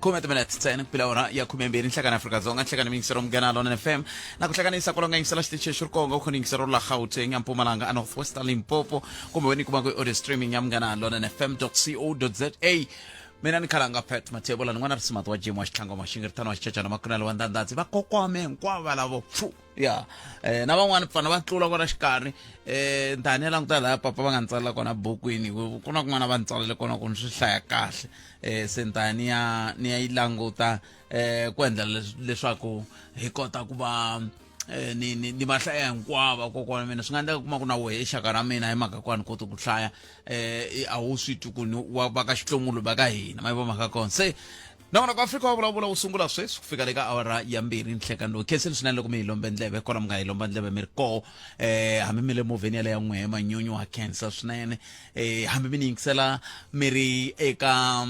Khume timinete ntsena ku pila ora ya 12 nhlekani Afrika-Dzonga, nhlekani miyingisero Munghana Lonene FM na ku hlanganisa kwalonga yingisela xitichi xi ri konga u khona yingiselo la Gauteng, ya Mpumalanga, a North West, a Limpopo, kumbe wena yi kuma ku audio streaming ya Munghana Lonene FM co za. Mina ni khalanga Pat Mathebula, ni n'wana risimati wa Jim wa Xitlhango, Maxingiritano wa Xichachana, Makunelo wa Ndandadzi, vakokwame hinkwavo valavo pfu ya na van'wani pfana va tlula kwala xikarhi. Ntani ya languta laha papa va nga ni tsalela kona bukwini, ku na kun'wana va ni tsalele kona ku ni swi hlaya kahle. Se ntani ya ni ya yi languta ku endlela leswaku hi kota ku va ni va hlaya hinkwavo vakokwana mina. Swi nga endleka kuma ku na wehe xaka ra mina hi mhaka ku a ni koti ku hlaya, a wu swi twi ku ni wa va ka xitlomulu va ka hina ma yi vo mhaka kona. Se nakona ku Afrika wa vulavula wu sungula sweswi ku fika le ka awara ya 2 nhlekani lowu. Khenseni swinene loko mi hi lombe ndleve kona, mi nga hi lomba ndleve mi ri koho, hambi mi le movheni yaleyo ya n'wehe manyunyu, wa khensa swinene. Hambi mi ni yingisela mi ri eka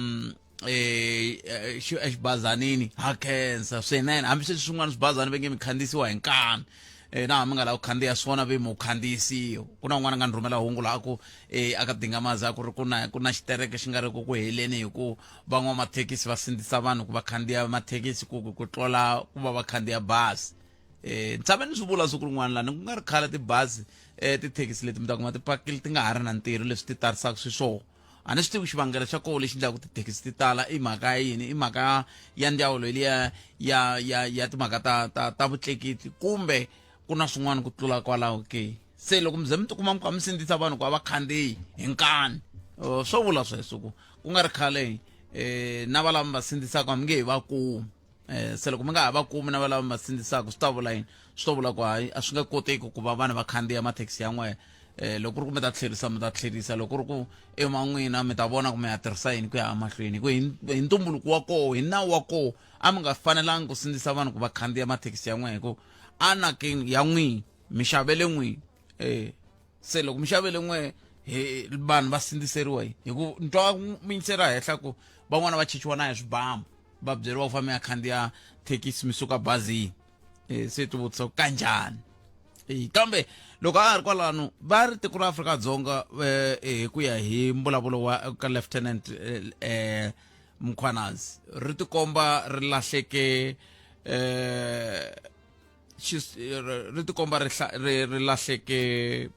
exibazanini, ha khensa swinene. Hambi sweswi swin'wana swibazani va nge mi khandziyisiwa hi nkani, na hambi nga lavi ku khandziya swona ve mu khandziyisiwa. Ku na un'wana a nga ni rhumela hungu laha ku aka Dingamazi a ku ri ku na xitereke xi nga ri ku heleni hi ku van'wamathekisi va sindzisa vanhu ku va khandziya mathekisi ku tlula ku va va khandziya bazi. Ni tshame ni swi vula siku rin'wana lani ku nga ri khale, tibazi, tithekisi leti mi ta kuma ti pakile ti nga ha ri na ntirho leswi ti tarisaka xiswona. A ni swi tivi xivangelo xa koho lexi endlaka tithekisi ti tala i mhaka ya yini, i mhaka ya ndzawulo liya ya timhaka ta vutleketli kumbe ku na swin'wana ku tlula kwalaho ke. Se loko mi ze mi tikuma mi kha mi sindzisa vanhu ku a va khandziyi hi nkani, swo vula sweswo ku ku nga ri khale na va lava mi va sindzisaka mi nge he va kumi. Se loko mi nga ha va kumi na va lava mi va sindzisaka, swi ta vula yini? Swi ta vula ku hayi, a swi nga koteki ku va vanhu va khandziya mathekisi ya n'wehe. Loko ku ri ku mi ta tlherisa, mi ta tlherisa. Loko ku ri ku i ma n'wina, mi ta vona ku mi ya tirhisa yini ku ya emahlweni, hi ku hi ntumbuluko wa koho, hi nawu wa koho, a mi nga fanelangi ku sindzisa vanhu ku va khandziya mathekisi ya n'wehe, hi ku anakeni ya n'wina mi xavele n'wina. Se loko mi xavele n'we hi vanhu va sindziseriwa yini? Hi ku ni twa mi yingisela henhla ku van'wana va chichiwa na hi swibamu, va byeriwa ku famba mi ya khandziya thekisi mi suka bazini. Se ti vutisa ku kanjhani. Kambe loko a ha ri kwalano va ri tiko ra Afrika-Dzonga, hi ku ya hi mbulavulo wa ka Lieutenant Mkhwanazi, ri tikomba ri lahleke, ri tikomba ri lahleke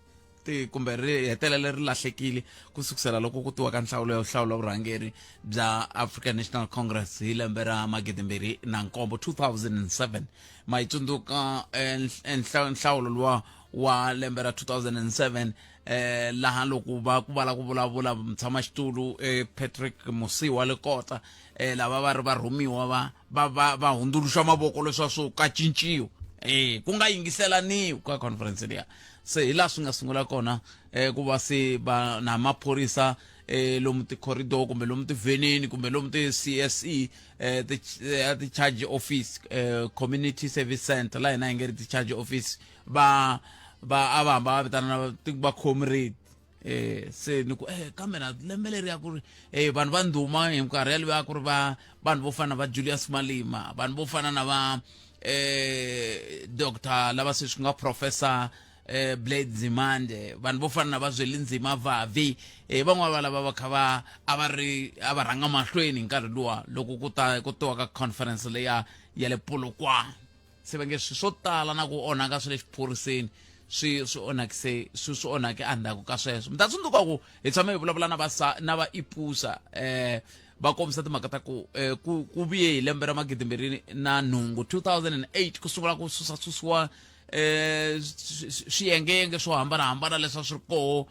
ti kumbe ri hetelele ri lahlekile ku sukusela loko ku tiwa ka nhlawulo ya hlawula vurhangeri bya African National Congress hi lembe ra 2007, 2007. Ma yi tsundzuka nhlawulo luwa wa lembe ra 2007, laha loko va ku vala ku vulavula mutshamaxitulu Patrick Mosiwa Lekota, lava va ri varhumiwa va hundzuluxa mavoko leswaku ka cinciwa, ku nga yingiselaniwi ka conference liya. Se hi laha swi nga sungula kona, ku va se va na maphorisa lomu ti-corridor kumbe lomu tivhenini kumbe lomu ti-CSE, ti-charge office, community service center, laha hina hi nge ri ti-charge office, va a va hamba va vitana va comrade. Se ni ku kambe na lembe leri ya ku ri vanhu va ndhuma hi minkarhi yaleyo a ku ri va vanhu vo fana na va Julius Malema, vanhu vo fana na va doctor lava sweswi nga professor Blade Nzimande, vanhu vo fana na va Zwelinzima Vavi, van'wana va lava va kha va a va ri a va rhanga mahlweni hi nkarhi luwa loko ku ta ku tiwa ka conference leya ya le Polokwane. Se va nge swi swo tala na ku onhaka swi le xiphoriseni swi onhakise swi onhake endzhaku ka sweswo. Mi ta tsundzuka ku hi tshame hi vulavula na va na va ipusa, va kombisa timhaka ta ku ku vuye hi lembe ra 2008, 2008, ku sungula ku susa susiwa swiyengeyenge swo hambanahambana leswi a swi ri koho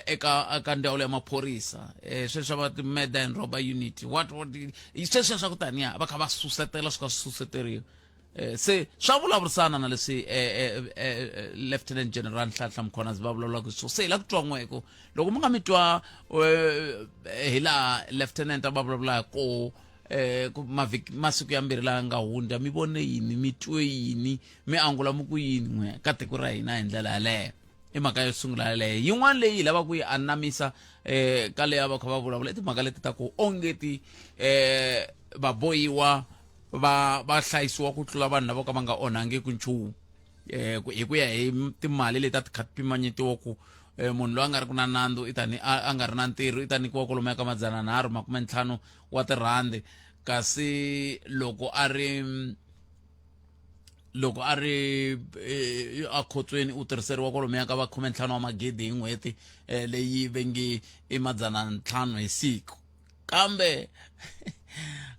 eka ndzawulo ya maphorisa, sweswi va ti-murder and robber unit, what sweswiya swa ku taniya va kha va susetela swi kha swi suseteriwa. Se swa vulavurisana na leswi Lieutenant General Nhlanhla Mkhwanazi va vulavulaka swo. Se hi la ku twa n'we ku loko mi nga mi twa hi laha Lieutenant a va vulavula ko ku mavhiki masiku ya mbirhi laha nga hundza, mi vone yini, mi twe yini, mi angula mi ku yini n'we ka tiko ra hina hi ndlela yaleyo? I mhaka yo sungula yaleyo. Yin'wana leyi hi lavaka ku yi anamisa ka leyi a va kha va vulavula i timhaka leti ta ku ongeti vabohiwa va hlayisiwa ku tlula vanhu lava ka va nga onhangiki nchumu, hi ku ya hi timali leti a ti kha ti pimanyetiwa ku munhu loyi a nga ri ku na nandzu i tani a nga ri na ntirho i ta nyikiwa kwalomuya ka 350 wa tirhandi. Kasi loko a ri loko a ri eh, ekhotsweni u tirhiseriwa kwalomuya ka va 15 wa magidi hi n'hweti eh, leyi ve nge i 500 hi siku. Kambe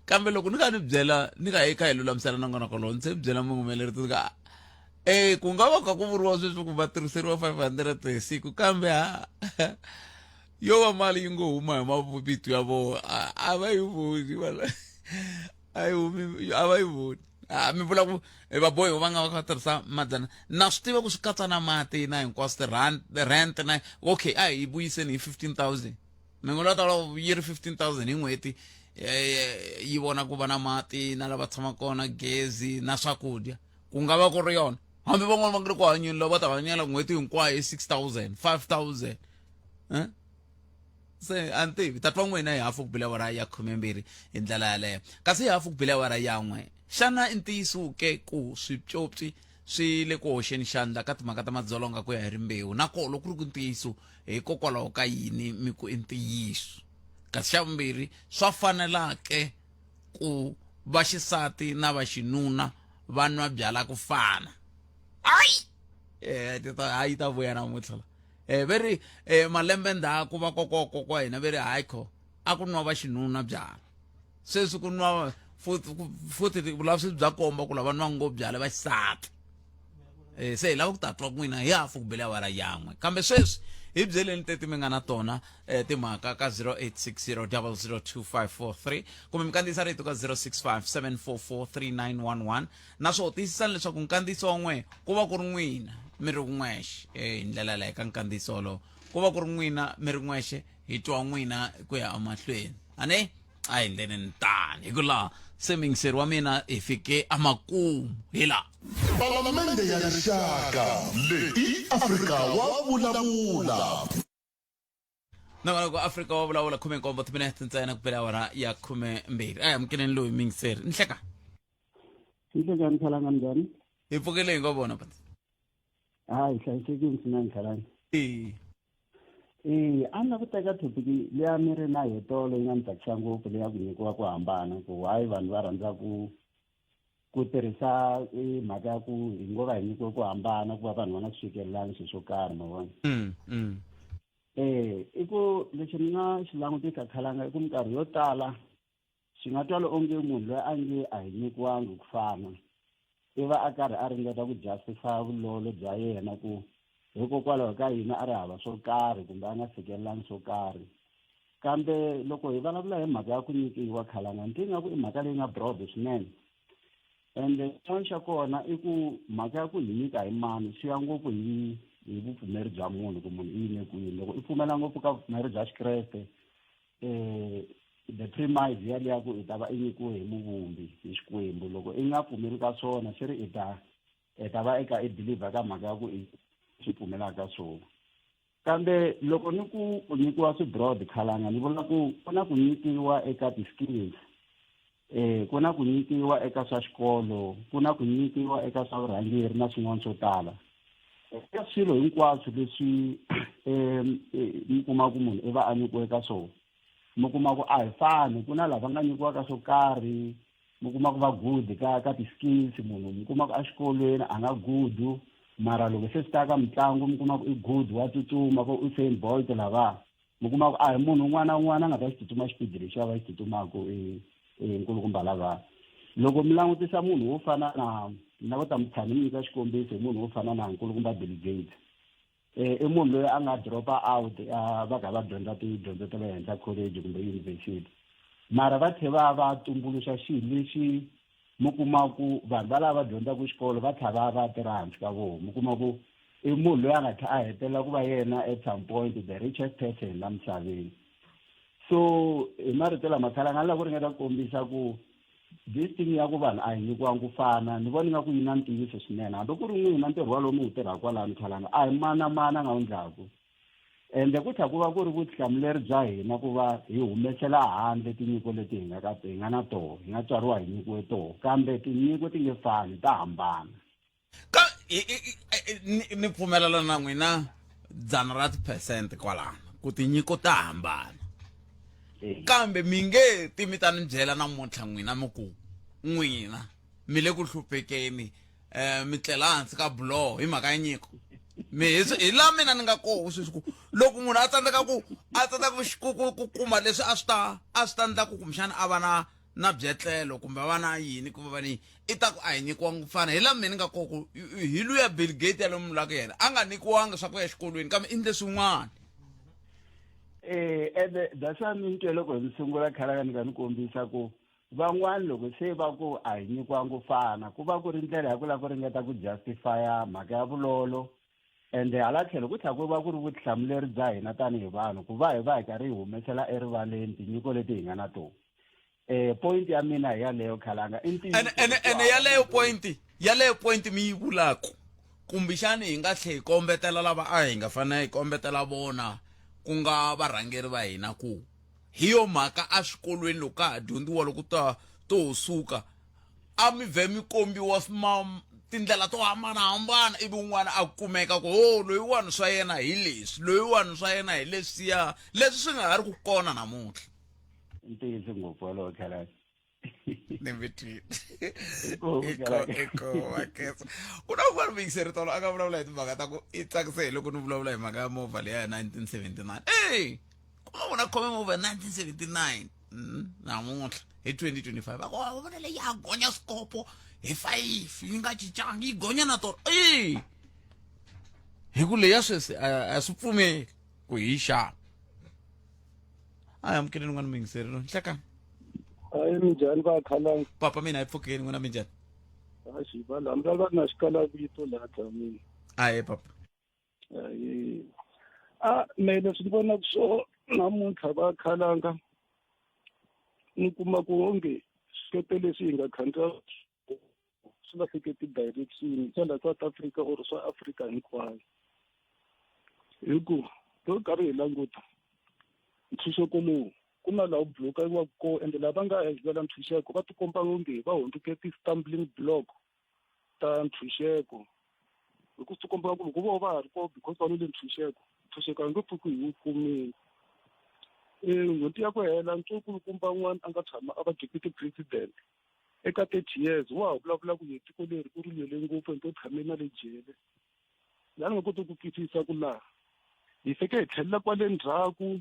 kambe loko ni kha ni byela ni kha hi kha hi lulamisela nongonoko lowu, ndzi se byela muhumeleri ti ka e ku nga va ka ku vuriwa sweswi ku va tirhiseriwa 500 hi siku, kambe ha yo va mali yi ngo huma hi mavito ya vona, a va yi voni vana, a yi humi, a va yi voni. A mi vula ku vabohiwa va nga va kha va tirhisa madzana, na swi tiva ku swi katsa na mati na hinkwaswo ti-rent na okay. A hi vuyiseni hi 15 000, mi ngo la ta yi ri 15 000 hi n'hweti, yi vona ku va na mati na lava tshamaka kona, gezi na swakudya, ku nga va ku ri yona. Hambi van'wana va nga ri ku hanyeni lava va ta hanyela n'hweti hinkwayo hi 6000, 5000, eh? Se a ni tivi, tatwa n'wina hi hafu ku bile awara ya 12 hi ndlela yaleyo. Kasi hi hafu ku bile awara ya 1, xana i ntiyiso ke ku swipyopyi swi le ku hoxeni xandla ka timhaka ta madzolonga ku ya hi rimbewu? Na koho loko ku ri ku ntiyiso, hikokwalaho ka yini mi ku i ntiyiso? Kasi xa vumbirhi, swa fanela ke ku vaxisati na vaxinuna va nwa byala ku fana? Ayi, eh hayi, ta vuya namuntlha la. Ve ri malembe ndzhaku va kokwa kokwa hina ve ri hayi kho a ku nwa vaxinuna byala, sweswi ku nwa futhi futhi vulavisisi bya komba ku lava nwa ngopfu byala vaxisati. Se hi lava ku ta twa n'wina hi hafu ku bele awara yan'we. Kambe sweswi hi byeleni teti mi nga na tona timhaka ka 0860 002543 kumbe mi kandziyisa rito ka 065 744 3911. Naswona tiyisisani leswaku nkandziyiso wa n'we ku va ku ri n'wina mi ri n'wexe. Hi ndlela leyo ka nkandziyiso wolowo ku va ku ri n'wina mi ri n'wexe, hi twa n'wina ku ya emahlweni. Ane a hi ndleleni tani hi ku laha se mingiseri wa mina hi fike emakumu hi laha. Palamende ya Rixaka leyi i Afrika wa vulavula. Nongonoko Afrika wa vulavula, 17 timinete ntsena ku pela awara ya 12. A hi amukeleni loyi mingiseri. Nhleka. Nhlekani Khalanga, njhani? Hi pfukile, hi ngo vona pati. Hayi, hlayisekile swinene Khalanga. E. Eh, a ni la ku teka topic leya mi ri na hetolo yi nga ni tsakisa ngopfu, leya ku nyikiwa ku hambana, ku hayi vanhu va rhandza ku tirhisa mhaka ya ku hi ngo va hi nyikiwe ku hambana ku va vanhu va nga swi fikelelangi swilo swo karhi, ma vona. Eh, i ku lexi ni nga xi langutisa Khalanga i ku minkarhi yo tala swi nga twala onge munhu loyi a nge a hi nyikiwangi ku fana i va a karhi a ringeta ku justify vulolo bya yena ku hikokwalaho ka yini a ri hava swo karhi kumbe a nga fikelelangi swo karhi. Kambe loko hi vulavula hi mhaka ya ku nyikiwa, Khalanga, ni twi nga ku i mhaka leyi nga broad swinene. Ende xin'wana xa kona i ku mhaka ya ku hi nyika hi mani swi ya ngopfu hi vupfumeri bya munhu, ku munhu i yime kwini. Loko i pfumela ngopfu ka vupfumeri bya Xikreste, the premise ya liya ku i ta va i nyikiwe hi muvumbi, hi Xikwembu. Loko i nga pfumeli ka swona, swi ri i ta va eka i believer ka mhaka ya ku i swi pfumelaka swona. Kambe loko ni ku ku nyikiwa swi broad, Khalanga, ni vula ku ku na ku nyikiwa eka ti-skills, ku na ku nyikiwa eka swa xikolo, ku na ku nyikiwa eka swa vurhangeri na swin'wana swo tala. Eka swilo hinkwaswo leswi mi kuma ku munhu i va a nyikiwe ka swona, mi kuma ku a hi fani. Ku na lava nga nyikiwaka swo karhi, mi kuma ku va good ka ti-skills, munhu mi kuma ku exikolweni a nga good, mara loko se swi ta ka mitlangu mi kuma ku i good, wa tsutsuma vo Usain Bolt lava. Mi kuma ku a hi munhu un'wana na un'wana a nga ta xi tsutsuma xipidi lexiya va xi tsutsumaku nkulukumba lava. Loko mi langutisa munhu wo fana na, ni lava ku ta mi tshama ni nyika xikombiso hi munhu wo fana na nkulukumba Bill Gates. I munhu loyi a nga dropa out va kha va dyondza tidyondzo ta le henhla college kumbe university, mara va tlhe va va tumbuluxa xilo lexi mi kuma ku vanhu va lava va dyondzaka xikolo va tlha va va tirha hansi ka vona. Mi kuma ku i munhu loyi a nga tlha a hetelela ku va yena at some point the richest person la misaveni. So hi marito lama, Khalanga, ni lava ku ringeta ku kombisa ku this thing ya ku vanhu a hi nyikiwangi ku fana, ni vona ingaku yi na ntiyiso swinene. Hambi ku ri n'wina ntirho walowu mi wu tirhaka kwalano, Khalanga, a hi mani na mani a nga wu ndlaku. Ende ku tlhela ku va ku ri vutihlamuleri bya hina ku va hi humesela handle tinyiko leti hi nga ka hi nga na toho, hi nga tswariwa hi nyikiwe toho, kambe tinyiko ti nge fani, ta hambana. Ka ni pfumelelana na n'wina 100 ra tiphesente kwalano ku tinyiko ta hambana. Kambe mi nge ti mi ta ni byela namuntlha n'wina mi ku n'wina mi le ku hluphekeni um mi tlela hansi ka buloho hi mhaka ya nyiko. Mi hi hi laha mina ni nga koho sweswi ku loko munhu a tsandzeka ku a tsandzeka ku ku ku kuma leswi a swi ta a swi ta endla ku kumbexana a va na na byetlelo kumbe a va na yini ku va ni i ta ku a hi nyikiwangi ku fana hi laha mina ni nga koho ku hi luya Bill Gates ya lomu vulaka yena a nga nyikiwanga swa ku ya exikolweni kambe i endle swin'wana. Eh ende that's why mi twe loko ni sungula khale ka ni ka ni kombisa ku van'wani loko se va ku a hi nyikiwangi ku fana ku va ku ri ndlela ya ku lava ku ringeta ku justify-a mhaka ya vulolo ende hala tlhelo ku tlhela ku va ku ri vutihlamuleri bya hina tanihi vanhu ku va hi va hi karhi hi humesela erivaleni tinyiko leti hi nga na tona. Point ya mina hi yaleyo khalanga i ntiyiso ene ene ku ene hava yaleyo munhu point yaleyo point mi yi vulaku kumbexani hi nga tlhe hi kombetela lava a hi nga fanele hi kombetela vona ku nga varhangeri va hina ku hi yo mhaka eswikolweni loko ka ha dyondziwa loko ta to suka a mi vhe mi kombiwa tindlela to hambanahambana ivi un'wana a kumeka ku ho loyiwani swa yena hi leswi loyiwani swa yena hi leswiya leswi swi nga ha ri ku kona namuntlha. Ntiyiso ngopfu wolowo khalanga. Ni mi twile. Inkomu, Khalanga. Eko ku na un'wana muyingiseri tolo a nga vulavula hi timhaka ta ku i tsakise hi loko ni vulavula hi mhaka ya movha leya ya 1979 ey kuma vona khome movha ya 1979 namuntlha hi 2025 va ku "Wa vona leyi ya gonya swikopo hi 5 yi nga cincangi yi gonya na tona ey hi ku leya sweswi a swi pfumeli ku hi yi xava. A hi amukeleni n'wana muyingiseri lo nhlekani. Hayi, minjhani va khalanga? Papa mina hi pfukeni, n'wina minjhani? Haxi va laha mi va na xikala vito laha Dlamini. Ahe papa. Ayi a me leswi ni vonaka swo namuntlha va khalanga ni kuma ku onge swikepe leswi hi nga khandziya swi lahleke ti-direction swa la South Africa or swa Africa hinkwayo hi ku loko karhi hi languta ntshunxeko lowu ku na laha wu block-iwaka kona ende lava nga lwela ntshunxeko va tikomba onge va hundzuke ti-stumbling block ta ntshunxeko hi ku swi tikomba ku loko vo va ha ri kona because va lwele ntshunxeko ntshunxeko a nge pfuki hi wu kumile. N'hweti ya ku hela ni twe nkulukumba un'wana a nga tshama a va deputy president eka 30 years wa ha vulavula ku tiko leri u ri lwele ngopfu ende u tshame na le jele laha ni nga koti ku twisisa ku laha hi fike hi tlhelela kwale ndzhaku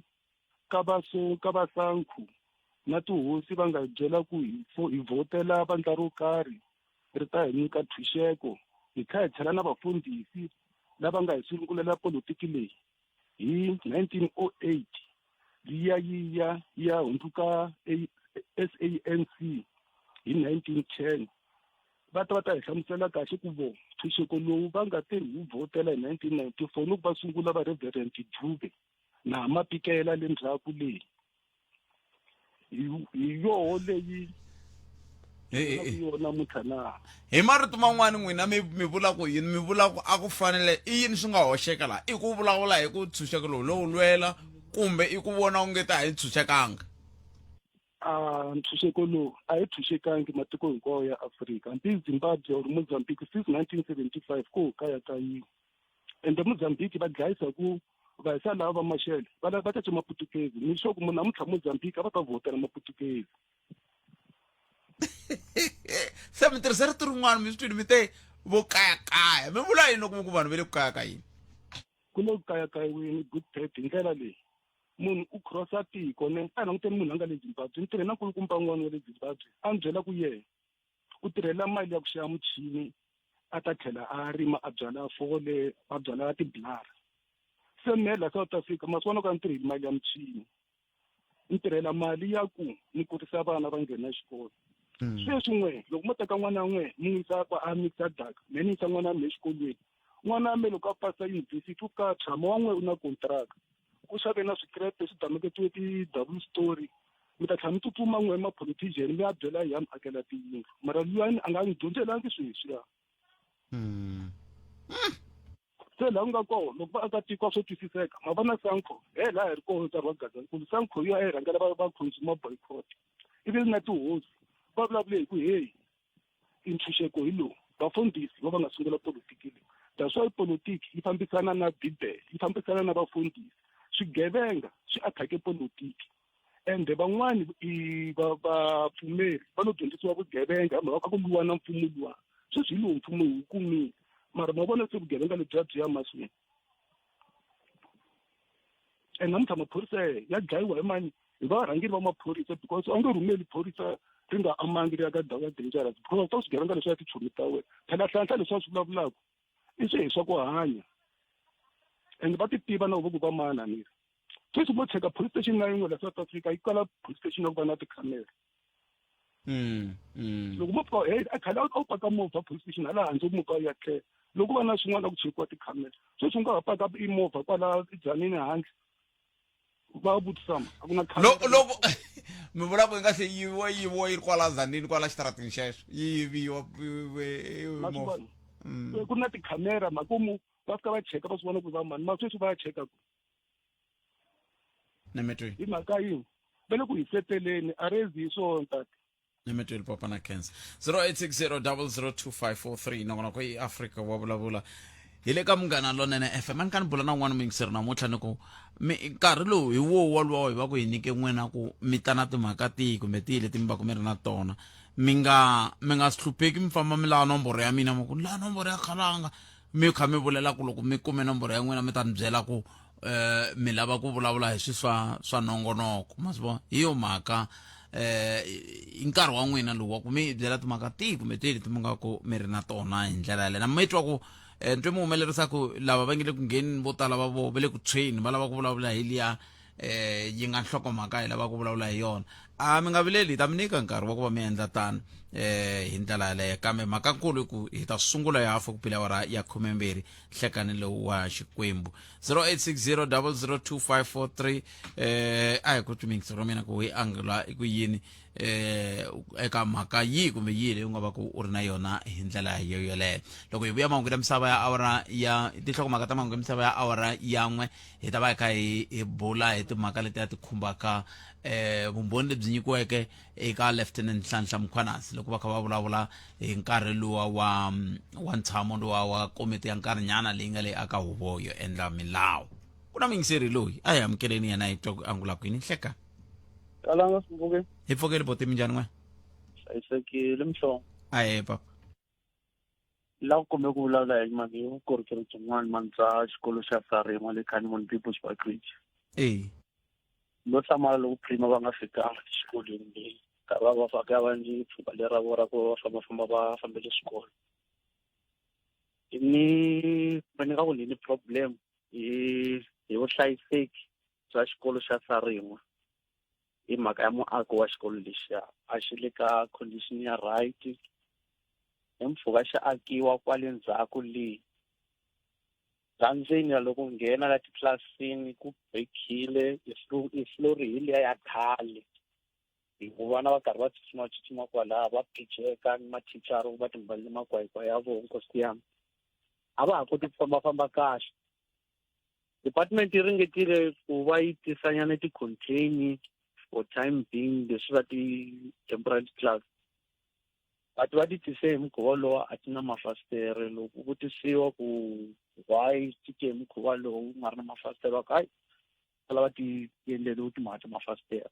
ka va so ka va Sankhu na tihosi va nga hi byela ku hi hi vhotela vandla ro karhi ri ta hi nyika ntshunxeko hi tlhela hi tlhela na vafundhisi lava nga hi sungulela politiki leyi hi 1908 yi ya yi ya yi ya hundzuka SANC hi 1910 va ta va ta hi hlamusela kahle ku vo ntshunxeko lowu va nga te hi wu vhotela hi 1994 loko va sungula va Reverend Dube na Mapikela le ndzhaku leyi hi yoho leyi yona namuntlha na. Hi marito man'wani n'wina mi mi vula ku yini? Mi vula ku a ku fanele i yini swi nga hoxeka laha? I ku vulavula hi ku ntshunxeko lowu lowu lwela kumbe i ku vona onge ta hi ntshunxekanga? A ntshunxeko lowu a hi tshunxekangi matiko hinkwawo ya Afrika hambi Zimbabwe or Mozambique since 1975 ko kayakayiwa ende Mozambique va dlayisa ku va hisa lava va Machel va lava va cace Maputukezi ni sure ku namuntlha Mozambique a va ta vhotela Maputukezi. Se mi tirhisa rito rin'wana mi swi twini mi te vo kayakaya mi vula yini loko mi ku vanhu va le ku kayakayeni? Ku le ku kayakayiweni good pet hi ndlela leyi munhu u crossa tiko ne a languteni munhu a nga le Zimbabwe ni tirhe na nkulukumba un'wana wa le Zimbabwe a ni byela ku yena u tirhela mali ya ku xava muchini a ta tlhela a rima a byala fole a byala tiblara se mehe la South Africa ma swi vona ku a ni tirheli mali ya muchini ni tirhela mali ya ku ni kurisa vana va nghena xikolo. Sweswi n'we loko mo teka n'wana n'we mi n'wi yisa kwa a mixa daka me ni yisa n'wana wa mina exikolweni n'wana wa mina loko a pasa yunivhesiti u fika a tshama wa n'we u na kontraka u xave na swikerepe swi dameketiwe ti-double story mi ta tlhela mi tsutsuma n'we ma-politician mi ya byela hi ya mi akela tiyindlu mara luyani a nga n'wi dyondzelangi sweswiya. Se laha ku nga kona loko vaakatiko a swo twisiseka ma vona Sanco he laha hi ri koho nkarhi wa Gazankulu Sanco yo a yi rhangela va va consumer boycott ivi na tihosi va vulavule hi ku heyi i ntshunxeko hi lowu vafundhisi va va nga sungula politiki leyi that's why politiki yi fambisana na bibele yi fambisana na vafundhisi swigevenga swi athake politiki. Ende van'wani i va vapfumeri va lo dyondzisiwa vugevenga hi mhaka ku lwiwa na mfumo luwa. Sweswi hi lowu mfumo hi wu kumile, mara ma vona se vugevenga lebyiya byi ya mahlweni. And namuntlha maphorisa ya dlayiwa hi mani? Hi varhangeri va maphorisa, because a wu nge rhumeli phorisa ri nga amangi ri ya ka ndhawu ya dangerous, because ta swigevenga leswi ya tichomi ta wena. Phela hlanhla leswi a swi vulavulaka i swihi swa ku hanya, and va ti tiva na vo ku va mana ni ri sweswi mo cheka police station na yin'we la South Africa yi kala police station ya ku va na tikhamera. Loko mo pfuka hey, a khale a wu paka movha police station hala handle, movha ya tlhela loko va na swin'wana ku chekiwa tikhamera. Sweswi u nga ha paka i movha kwala dzanini handle, va vutisa ma a ku na khamera. Loko mi vula ku yi nga se yiviwa, yiviwa yi ri kwala Tzaneen, kwala xitaratini xexo yi yiviwa movha. Ku na tikhamera makumu va fika va cheka va swi vona ku va mani, ma sweswi va ya cheka ku Nemetweni hi mhaka yini va le ku hi seteleni a rezi hi swona tate. Nemetweni papa na cancer. 0860002543 nongonoko i Afrika wa vulavula hi le ka Munghana Lonene FM. A ni kha ni bula na un'wana muyingiseri namuntlha ni ku mi nkarhi lowu hi wo woluwa hi va ku hi nyike n'wina ku mi ta na timhaka tihi kumbe tihi leti mi va ku mi ri na tona. Mi nga swi hlupheki, mi famba mi lava nomboro ya mina, mi ku ni lava nomboro ya khalanga, mi kha mi vulela ku loko mi kume nomboro ya n'wina mi ta ni byela ku mi lava ku vulavula hi swi swa nongonoko. Ma swi vona, hi yo mhaka i nkarhi wa n'wina lowu wa ku mi byela timhaka tihi kumbe tihi leti mi nga ku mi ri na tona hi ndlela yaleyo. Na mi twa ku ni twe mi humelerisa ku lava va nge le ku nghenini vo tala va vo va le ku tshweni, va lava ku vulavula hi liya yi nga nhlokomhaka hi lava ku vulavula hi yona. A mi nga vileli, hi ta mi nyika nkarhi wa ku va mi endla tano hi ndlela yaleyo, kambe mhaka nkulu i ku hi ta sungula ya hafu ku pila awara ya 12 nhlekani lowu wa Xikwembu. 0860002543. A hi ku twi mingisi ra mina ku hi angula i ku yini eka mhaka yihi kumbe yihi leyi u nga va ku u ri na yona hi ndlela yo yoleyo. Loko hi vuya mahungu ya misava ya awara ya tinhlokomhaka ta mahungu ya misava ya awara ya 1, hi ta va hi kha hi bula hi timhaka leti a ti khumbaka vumbhoni lebyi nyikiweke eka Lieutenant Nhlanhla Mkhwanazi loko va kha va vulavula hi nkarhi luwa wa ntshamo luwa wa komiti ya nkarhinyana leyi nga le aka huvo yo endla milawu. Ku na muyingiseri loyi a hi amukeleni yena hi twa ku angula kwini. Nhleka. Kalanga sipfuke. Hi pfukeli boti, minjhani n'we? Hlayisekile mhlongo. Ahe papa. La ku kumbe ku vulavula hi mhaka ya vukorhokeri byin'wana mani bya xikolo xa Sarima le Canmon People's Park Ridge. No hlamala loko prima va nga fikanga exikolweni leyi nkarhi va va faka va ni pfhumba lera vo ra ku va fambafamba va fambele swikolo. Ni kumbe ni nga ku ni ni problem hi vuhlayiseki bya xikolo xa Sarima hi mhaka ya muako wa xikolo lexiya a xi le ka condition ya right, hi mpfhuka xi akiwa kwale ndzhaku le la ndzeni loko u nghena la titlilasini ku breakile i flori hi liya ya khale, hi ku vana va karhi va tsutsuma tsutsuma kwalaya va phijeka ni mathicara va timbalele makwayikwayi ya vona. Nkosi yami, a va ha koti ku fambafamba kahle. Department yi ringetile ku va yi tisanyana ti-container for time being, leswi va ti-temporary class, but va ti tise hi mukhuva lowu a ti na mafasitere. Loko ku vutisiwa ku why ti te hi mukhuva lowu nga ri na mafasitere, va ku hayi, va lava ti endleriwe timhaka ta mafasitere.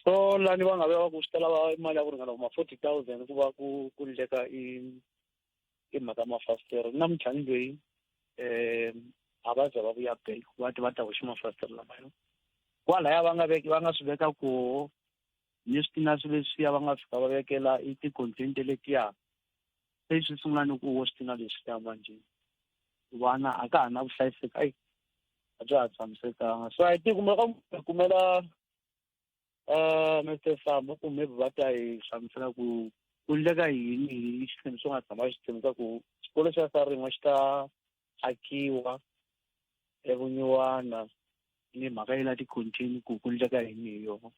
So lani va nga veka ku swi ta lava mali ya ku ringana kuma 40 000 ku va ku endleka i mhaka mafasitere. Namuntlha ni loyi a va za va vuya back va ti va ta hoxa mafasitere lamaya kwalaya va nga veki va nga swi veka koho ni switina swi leswiya va nga fika va vekela i ti-container letiya, se swi sungula ni ku wo switina leswiya manjhe vana a ka ha na vuhlayiseki, ayi a bya ha tshamisekanga. So I think kumbe ka kumela Mr Samba ku maybe va ta hi hlamusela ku ku endleka yini hi xitshembiso nga tshama xi tshembisa ku xikolo xa Sarin'we xi ta akiwa eVunyiwana ni mhaka yi la ti-contain ku ku endleka yini hi yona.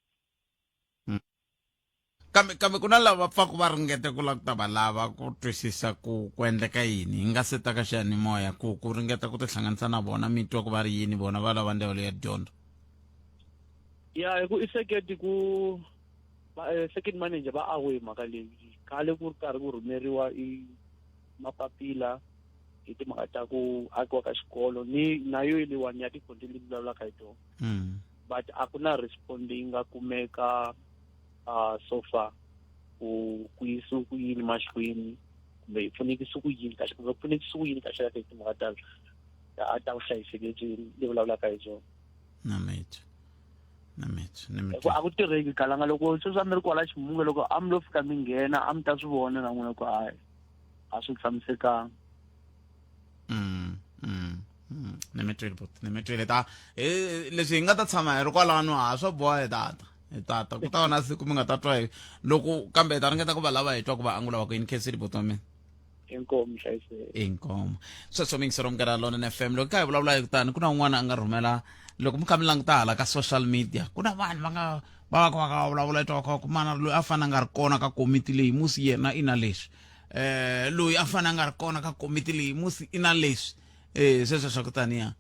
Kambe ku na lava pfaku va ringete ku lava ku ta va lava ku twisisa ku ku endleka yini hi nga se ta ka xiyanimoya ku ringeta ku tihlanganisa na vona, mi twa ku va ri yini vona va lava ndzawulo ya dyondzo. Ya, hi ku i second ku second manager va awe mhaka leyi khale ku ri karhi ku rhumeriwa i mapapila hi timhaka ta ku akiwa ka xikolo ni na yo leyiwani ya ti-content leti vulavulaka hi tona. But a ku na respond leyi nga kumeka so far ku ku yisiwe ku yini mahlweni kumbe yi pfunekise ku yini kahle kumbe pfunekise ku yini kahle kahle timhaka ta ta ta vuhlayiseki lebyi ni vulavulaka hi byona. Na mitwa na mitwa ni mitwa. A ku tirheki kalanga loko sweswi a mi ri kwala ximunga loko a mi lo fika mi nghena a mi ta swi vona na n'wina ku hayi a swi tshamisekanga. Ni mi twile buti, ni mi twile ta leswi hi nga ta tshama hi ri kwalano ha swo boha hi tata hi tata ku ta va na siku mi nga ta twa hi loko kambe hi ta ringeta ku va lava hi twa ku va angula va ku yini khensile buti wa mina. Inkomu hlayiseki. Inkomu sweswo mingisero munghana Lonene FM loko ka hi vulavula hi kutani ku na un'wana a nga rhumela loko mi kha mi languta hala ka social media ku na vanhu va nga va va va ka vulavula twa ku mana loyi a fana a nga ri kona ka komiti leyi musi yena i na leswi loyi a fana a nga ri kona ka komiti leyi musi i na leswi sweswo swa ku taniya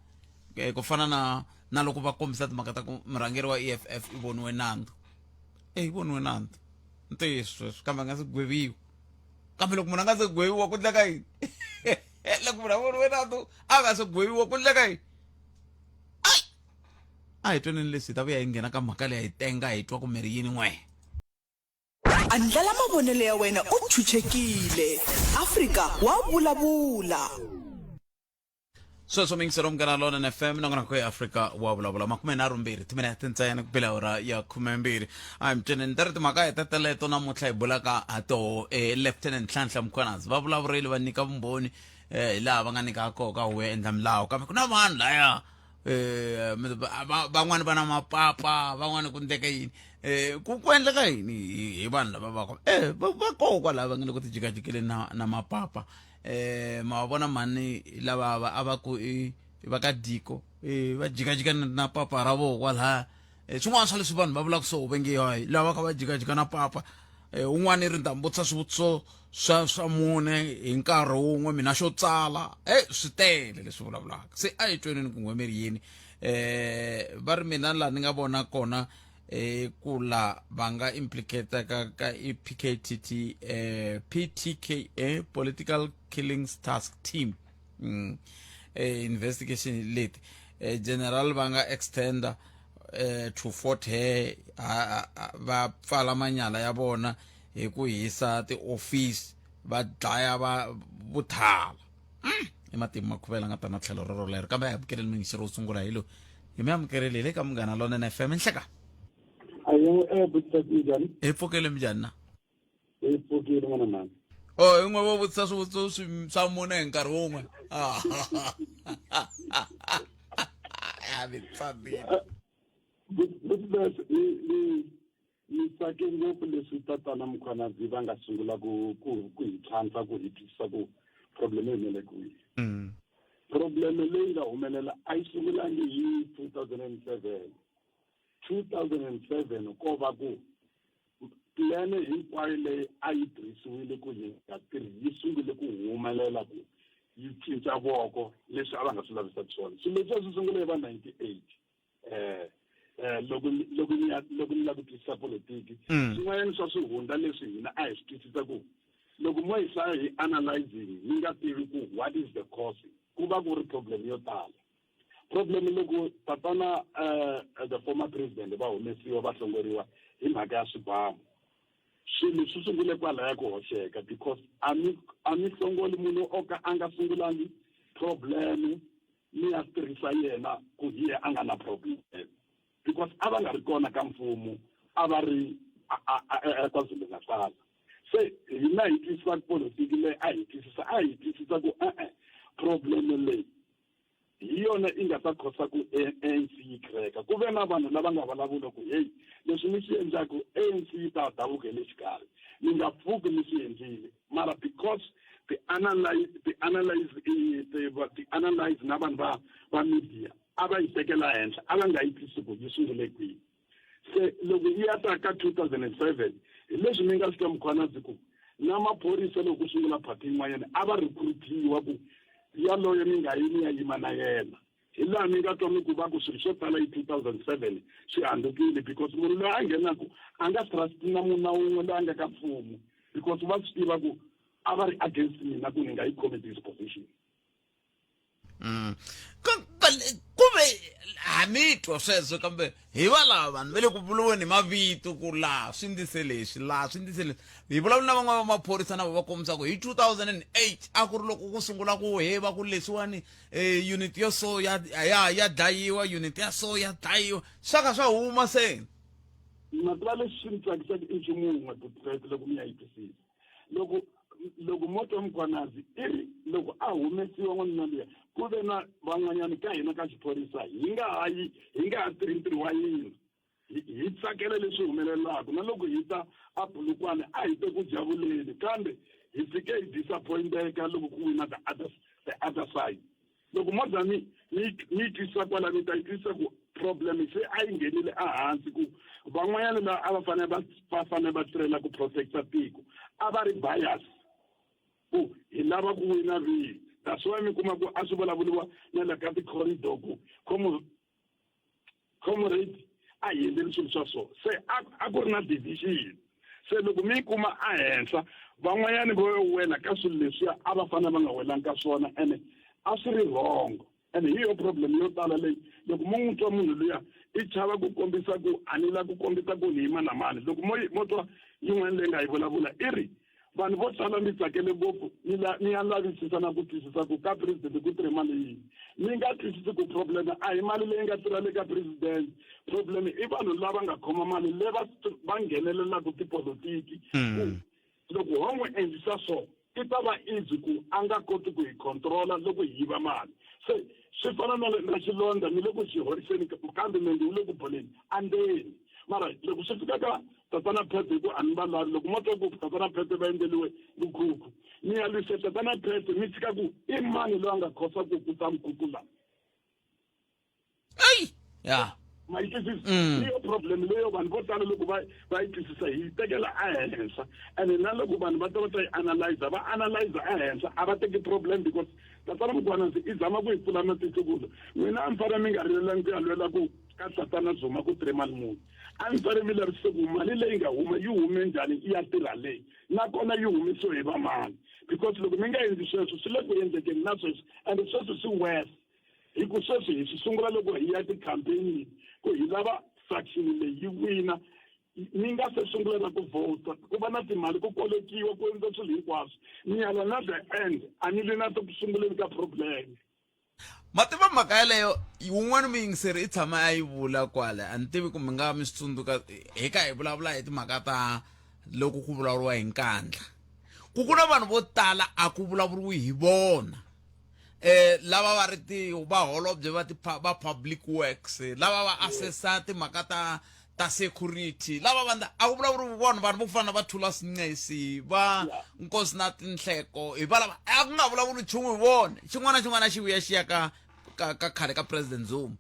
ku fana na na loko va kombisa timhaka ta ku murhangeri wa EFF i voniwe nandzu i voniwe nandzu ntiyiso sweswo kambe a nga se gweviwa kambe loko munhu a nga se gweviwa ku ndleka yini loko munhu a voniwe nandzu a nga se gweviwa ku ndleka yini ai a hi twaneni leswi hi ta vuya hi nghena ka mhaka leyi hi tenga hi twa ku mi ri yini n'we. Andlala mavonelo ya wena u ntshunxekile. Afrika wa vulavula. Sweswo mingiselo munghana Lonene FM nongonoko ya Afrika wa vulavula 32 timinete ntsena ku bela hora ya 12 a hi mitsweneni ta ri timhaka hi teteleto namuntlha hi bulaka ha toho Lieutenant Nhlanhla Mkhwanazi va vulavurile va nyika vumbhoni hi laha va nga nyika koho ka huvo ya endla milawu kambe ku na vanhu laya van'wani va na mapapa van'wani ku ndleka yini ku ku endleka yini hi vanhu lava va ko va koho kwalaya va nga le ku tijikajikeleni na na mapapa ma va vona mhani lava va a va ku i va ka diko va jikajika na papa ra voho kwalaya swin'wana swa leswi vanhu va vulaka swo va nge hayi lava kha va jikajika na papa un'wana i ri ni ta mi vutisa swivutiso swa swa mune hi nkarhi wun'we mina xo tsala e swi tele leswi vulavulaka se a hi tweneni ku n'we mi ri yini va ri mina laha ni nga vona kona ku la va nga implicate ka ka i PKTT PTKA Political Killings Task Team investigation leti general va nga extender to Fort Hare va pfala manyala ya vona hi ku hisa tiofisi va dlaya va vuthala i matimu makhuvela nga ta na tlhelo rero lero kambe a hi amukeleni muyingiseri wo sungula hi loyi hi mi amukerile hi le ka Munghana Lonene FM nhleka. Ayo butisa njhani? Hi pfukile minjhani na? Hi pfukile n'wana mhani. Oh, hi n'we vo vutisa swivutiso swa mune hi nkarhi wun'we. Ya mi tsandile. Butisa ni tsake ngopfu leswi tatana Mkhwanazi va nga sungula ku ku ku hi tlhantlha ku hi twisisa ku problem yi humelele kwihi. Problem leyi nga humelela a yi sungulangi hi 2007. 2007 ko va ku plan hinkwayo leyi a yi tirhisiwile ku yi nga tirhi yi sungule ku humelela ku yi cinca voko leswi a va nga swi lavisaki swona. Swilo leswi a swi sungule hi va 98 loko loko ni loko ni lava ku twisisa politiki swin'wanyana swa swihundla leswi hina a hi swi twisisa ku loko mo hi hlaya hi analyzing mi nga tivi ku what is the cause ku va ku ri problem yo tala. Problem loko tatana the former president va humesiwa va hlongoriwa hi mhaka ya swibamu swilo swi sungule kwalaya ku hoxeka because a mi a mi hlongoli munhu o ka a nga sungulangi problem mi ya tirhisa yena ku hi yena a nga na problem because a va nga ri kona ka mfumo a va ri KwaZulu-Natal. Se hina hi twisisa politiki leyi a hi twisisa a hi twisisa ku e-e problem leyi hi yona yi nga ta khosa ku ANC yi crack-a. Ku ve na vanhu lava nga vulavula ku heyi leswi mi swi endlaku ANC yi ta davuka hi le xikarhi mi nga pfuki mi swi endlile mara because ti-analyze ti-analyze ti-analyze na vanhu va va media a va yi tekela henhla a va nga yi twisi ku yi sungule kwihi. Se loko yi ya ta ka 2007 hi leswi mi nga swi twa Mkhwanazi ku na maphorisa loko ku sungula party yin'wanyana a va recruitiwa ku yaloye mi nga yi mi ya yima na yena. Hi laha mi nga twa mi ku va ku swilo swo tala hi 2007 swi handzukile because munhu loyi a nghenaku a nga trust na munhu na wun'we loyi a nga ka mfumo because va swi tiva ku a va ri against mina ku ni nga yi khomi this position. Ku ve Ha mi twa sweswo kambe hi va lava vanhu va le ku vuriweni hi mavito ku laha swi ndlise leswi laha swi ndlise leswi hi vulavula na van'wana va maphorisa na vo va kombisa ku hi 2008 a ku ri loko ku sungula ku he va ku leswiwani eh, unit yo so ya ya ya dlayiwa unit ya so ya dlayiwa swa ka swa huma se ma tiva leswi swi ni tsakisaka i nchumu wun'we butret loko mi ya yi twisisa loko loko mo twa mkhwanazi i ri loko a humesiwa n'wanuna luya ku ve na van'wanyana ka hina ka xiphorisa hi nga ha yi hi nga ha tirhi ntirho wa hina hi tsakela leswi humelelaka na loko hi ta a bulukwane a hi te ku javuleni kambe hi fike hi disappointeka loko ku wina the other, the other side loko mo za mi mi mi twisisa kwala mi ta yi twisisa ku problem se a yi nghenile ehansi ku van'wanyana lava a va fanele va va fanele va tirhela ku protecta tiko a va ri bias ku hi lava ku wina vihi that's why mi kuma ku a swi vulavuriwa na le ka ti-corridor ku comrade a hi endleli swilo swa so se a ku ri na division se loko mi yi kuma ehenhla van'wanyani vo wela ka swilo leswiya a va fanele va nga welanga ka swona ene a swi ri wrong ene hi yo problem yo tala leyi loko mo n'wi twa munhu luya i chava ku kombisa ku a ni la ku kombisa ku ni yima na mani loko mo mo twa yin'wana leyi nga yi vulavula i ri vanhu vo tala mi tsakele ngopfu mi la mi ya lavisisa na ku twisisa ku ka president ku tirhe mali yini mi nga twisisi ku problem a hi mali leyi nga tirha le ka president problem i vanhu lava nga khoma mali le va va nghenelelaka tipolotiki ku loko ho n'wi endlisa so i ta va easy ku a nga koti ku hi controla loko hi yiva mali se swi fana na na xilondza ni le ku xi horiseni kambe nenge wu le ku boleni andzeni mara loko swi fika ka tatana phete hi ku a ni va lavi loko mo twa ku tatana phete va endleliwe vukhukhu mi ya lwisa tatana phete mi tshika ku i mani loyi a nga khosa ku ku ta mkhukhu laha eyi ya ma yi twisisa hi yo problem leyo vanhu vo tala loko va va yi twisisa hi yi tekela ehenhla ene na loko vanhu va ta va ta yi analyza va analyza ehenhla a va teki problem because tatana mkhwanazi i zama ku yi pfula matihlo ku n'wina a mi fanele mi nga rilelangi ku ya lwela ku ka tatana zuma ku tirhe mali muni a mi fanele mi lavisise ku mali leyi nga huma yi hume njhani yi ya tirha leyi nakona yi humesiwe hi vamani because loko mi nga endli sweswo swi le ku endlekeni na sweswi and sweswi swi worse hi ku sweswi hi swi sungula loko hi ya ti-campaign ku hi lava faction leyi yi wina mi nga se sungula na ku vhota ku va na timali ku kolekiwa ku endla swilo hinkwaswo mi ala na the end a ni le na ku sunguleni ka problem ma tiva mhaka yeleyo wun'wana muyingiseri i tshama a yi vula kwale a ni tivi ku mi nga mi swi tsundzuka hi ka hi vulavula hi timhaka ta loko ku vulavuriwa hi nkandla ku ku na vanhu vo tala a ku vulavuriwi hi vona eh lava va ri ti vaholobye va ti va public works lava va assessa timhaka ta ta security lava vandla a ku vulavuriwi vona vanhu vo fana na va Thulas Nxesi va Nkosi na Tinhleko hi valava a ku nga vulavuli nchumu hi vona xin'wana na xin'wana a xi vuya xi ya ka ka ka khale ka president Zuma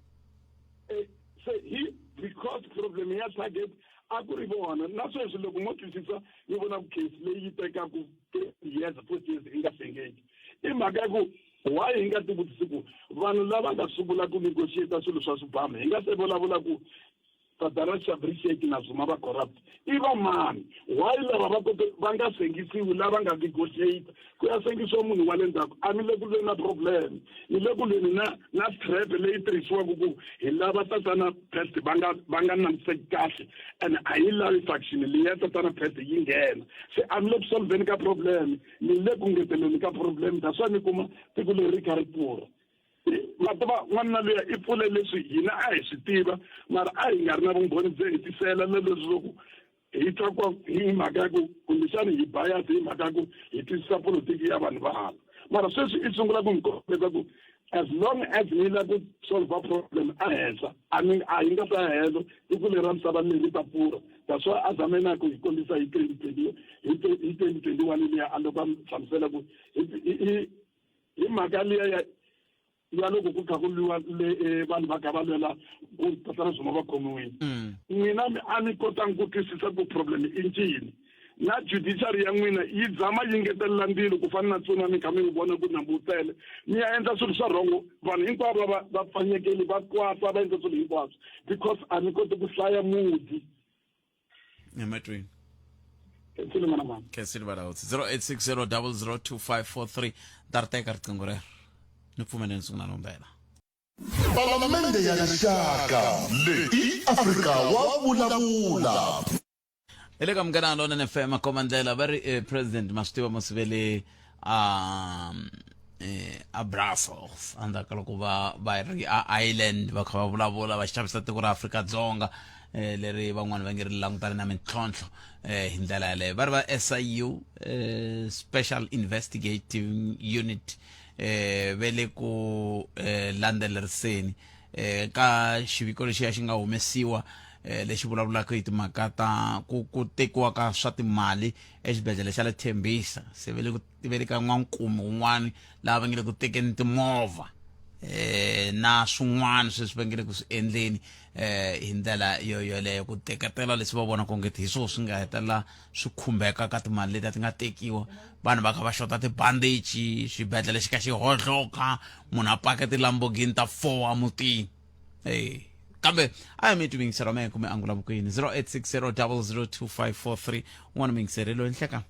eh, se hi because problem ya target a ku ri vona na sweswi loko mo twisisa mi vona ku case leyi yi tekaku 30 years 40 years yi nga sengeki i mhaka ya ku why hi nga tivutisi ku vanhu lava nga sungula ku negotiate swilo swa swibamu hi nga se vulavula ku Tadara Shabri Sheikh na Zuma va corrupt i va mani why lava va kote va nga sengisiwi lava nga negotiate ku ya sengisiwa munhu wa le ndzhaku a mi le ku lweni na problem ni le ku lweni na na trap leyi tirhisiwaka ku hi lava tatana pest va nga va nga langutiseki kahle and a yi lavi faction leyi ya tatana pest yi nghena se a mi le ku solveni ka problem ni le ku ngeteleni ka problem that's why mi kuma tiko leri ri kha ri pfurha ma tiva n'wanuna luya i pfule leswi hina a hi swi tiva mara a hi nga ri na vumbhoni byo hetisela na leswi swa ku hi twa kwa hi mhaka ya ku kumbexani hi bias hi mhaka ya ku hi twisisa politiki ya vanhu va hala mara sweswi i sungula ku mi kombeta ku as long as mi la ku solve problem ehenhla a mi a yi nga ta ya helo tiko leri ra misava leri ta pfurha that's why a zame na ku hi kombisa hi 2020 hi 2021 liya a loko a mi hlamusela ku hi hi mhaka liya ya ya loko ku kha ku lwiwa le eh, vanhu va kha va lwela ku tatana Zuma va khomiwile mm. n'wina a mi kotangi ku twisisa ku problem i ncini na judiciary ya n'wina yi zama yi ngetelela ndzilo ku fana na tsuna mi kha mi vona ku nambu wu tele mi ya endla swilo swa rhongo vanhu hinkwavo va va pfanyekeli va kwasa va endla swilo hinkwaswo because a mi koti ku hlaya mudi emahlweni Khensile n'wana mama. Khensile Valawutsi 0860002543 ta ri teka riqingho rero ni pfumeleni sungula nombela. Palamende ya Rixaka leyi i Afrika wa vulavula. Hi le ka Munghana Lonene FM komandlela va ri eh, president ma swi tiva mos ve le um, eh, a Brussels endzhaku ka loko va va ri a Ireland va kha va vulavula va xavisa tiko ra Afrika-Dzonga eh, leri van'wani va nge ri langutane na mintlhontlho eh, hi ndlela yaleyo va ri va SIU eh, Special Investigating Unit eh ve le ku eh, landzeleriseni eh, ka xiviko lexiya xi nga humesiwa eh, lexi vulavulaka hi timhaka ta ku ku tekiwa ka swa timali exibedhlele xa le Tembisa se ve le ku ve le ka n'wankumi wun'wani laha va nge le ku tekeni timovha eh na swin'wana sweswi va nge le ku swi endleni eh hi ndlela yo yoleyo ku teketela leswi va vonaka ongeti hi swona swi nga hetelela swi khumbeka ka timali leti a ti nga tekiwa vanhu va kha va xota tibandichi xibedhlele xi ka xi hohloka munhu a paka tilamborghini ta four emutini e kambe a hi mi twi mingiselo mehe kumbe angula vukweni 0860 002543 un'wana mingiseri loyi nhlekani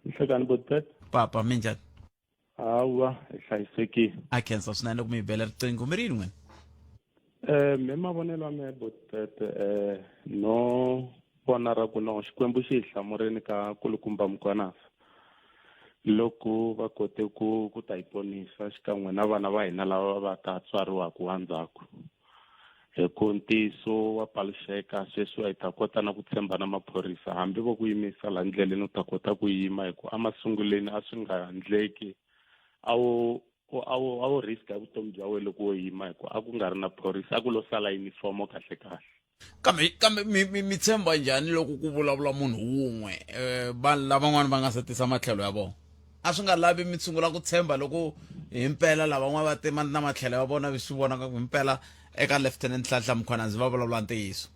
nhlekani botpet papa minjhani Hawa, hi hlayisekile. A khensa swinene loko mi hi bela riqingho. Mi ri yini n'wina? Eh, me mavonelo ya mehe Botpete eh no vona ra ku no Xikwembu xi hi hlamurini ka kulukumba Mkhwanazi loko va kote ku ku ta hi ponisa xikan'we na vana va hina lava va ta tswariwaka endzhaku Hi ku ntiyiso wa paluxeka, sweswi hi ta kota na ku tshemba na maphorisa. Hambi vo ku yimisa laha ndleleni u ta kota ku yima hi ku emasunguleni a swi nga ndleki. A wu a wu a wu risk-a vutomi bya wena loko wo yima hi ku a ku nga ri na phorisa, a ku lo sala yunifomo kahle-kahle. Kambe kambe mi mi mi tshemba njhani loko ku vulavula munhu wun'we vanhu lavan'wana va nga se tisa matlhelo ya vona? A swi nga lavi mi sungula ku tshemba loko himpela lavan'wana va tima na matlhelo ya vona swi vonaka ku himpela eka Lieutenant Nhlanhla Mkhwanazi va vulavula ntiyiso.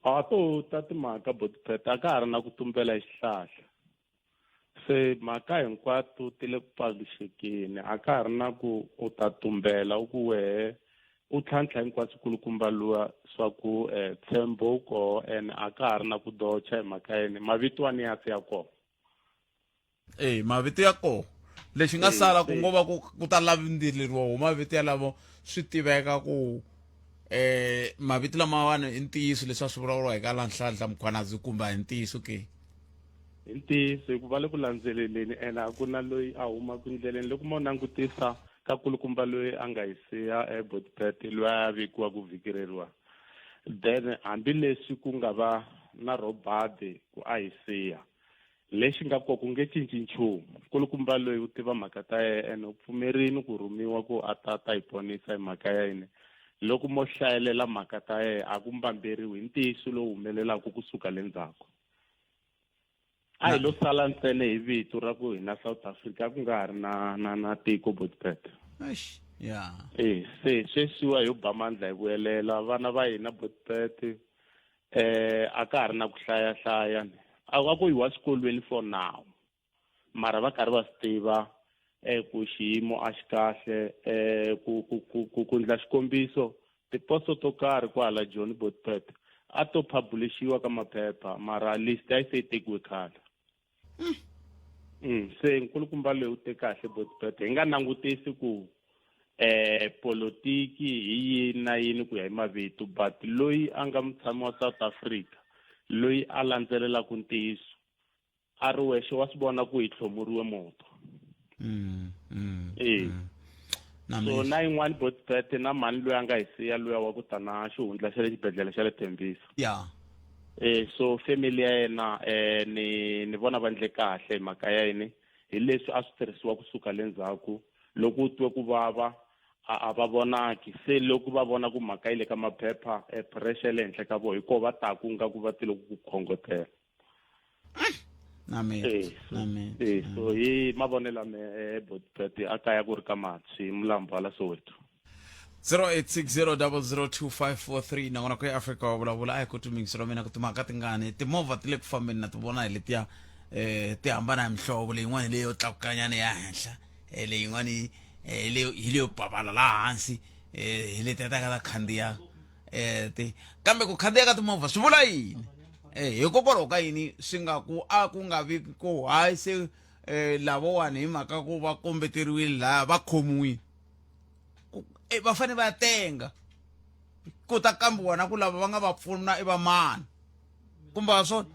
A to ta timhaka Botpet a ka ha ri na ku tumbela hi xihlahla. Se mhaka hinkwato ti le ku paluxekeni a ka ha ri na ku u ta tumbela u ku wehe u tlhantlha hinkwaswo kulukumba luwa swa ku eh, tshembo wu koho ene a ka ha ri na ku docha hi mhaka yini mavito wa ni ya se ya kona. e mavito ya kona lexi nga sala ku ngo va ku ku ta landzeleriwa wo mavito yalavo swi tiveka ku eh mavito lamawani i ntiyiso leswi a swi vulavuriwa hi ka la Nhlanhla Mkhwanazi kumbe a hi ntiyiso ke hi ntiyiso hikuva le ku landzeleleni ene a ku na loyi a humaka ndleleni loko mo langutisa ka kulukumba loyi a nga hi siya eBotpet loyi a vekiwa ku vhiki reriwa then hambileswi ku nga va na robadi ku a hi siya Lexi nga kona ku nge cinci nchumu. Nkulukumba loyi u tiva mhaka ta yena ene u pfumerile ku rhumiwa ku a ta ta hi ponisa hi mhaka ya yini. Loko mo hlayelela mhaka ta yena a ku mbamberiwi hi ntiyiso lowu humelelaka ku suka le ndzhaku. A hi lo sala ntsena hi vito ra ku hina South Africa a ku nga ha ri na na na tiko Botpet. Eish, ya. E se sweswiwa hi yo ba mandla hi vuyelela vana va hina Botpet eh a ka ha ri na ku hlaya hlaya a a ku yiwa swikolweni for now mara va karhi va swi tiva eh ku xiyimo a xi kahle eh ku ku ku ku ku ndla xikombiso tiposo to karhi kwala Joni Botpet a to publishiwa ka maphepha mara list a yi se yi tekiwe khale Mm, se nkulukumba loyi u te kahle Botpet hi nga langutisi ku eh politiki hi yini na yini ku ya hi mavito but loyi a nga mutshami wa South Africa loyi a landzelelaka ntiyiso a ri wexe wa swi vona ku hi tlhomuriwe moto mm, mm, e Na so mi- na yin'wani Botpet na mhani loyi a nga hi siya luya wa ku ta na xihundla xa le xibedhlele xa le Tembisa ya Eh so family ya yena eh ni ni vona va ndle kahle hi mhaka ya yini hi leswi a swi tirhisiwa kusuka le ndzhaku loko u twe ku vava a a va vonaki se loko va vona ku mhaka yi le ka maphepha eh, pressure ya le henhla ka vona hi koho va taku nga ku va tile ku ku khongotela na mi Eh, so, na mi eh, so hi mavonelo ya mehe eh, Botpet a kaya ku ri ka Matshwi Mlambo hala Soweto 0860002543 nakona ku ya Afrika wa vulavula a hi ku timingiselo mina ku timhaka tingani timovha ti le ku fambeni na ti vona hi letiya eh ti hambana hi mihlovo leyin'wana hi leyo tlakukanyana ya henhla eh, leyin'wana eh, hi leyo hi leyo pavala laha hansi eh, hi letiya ta ka ta khandziya eh ti kambe ku khandziya ka timovha swi vula yini eh hikokwalaho ka yini swi nga ku a ku nga vi ku hayi se eh lavowani hi mhaka ku va kombeteriwile laha va khomiwile. e va fanele va ya tenga ku ta kambiwa na ku lava va nga va pfuna i va mani kumbe a swona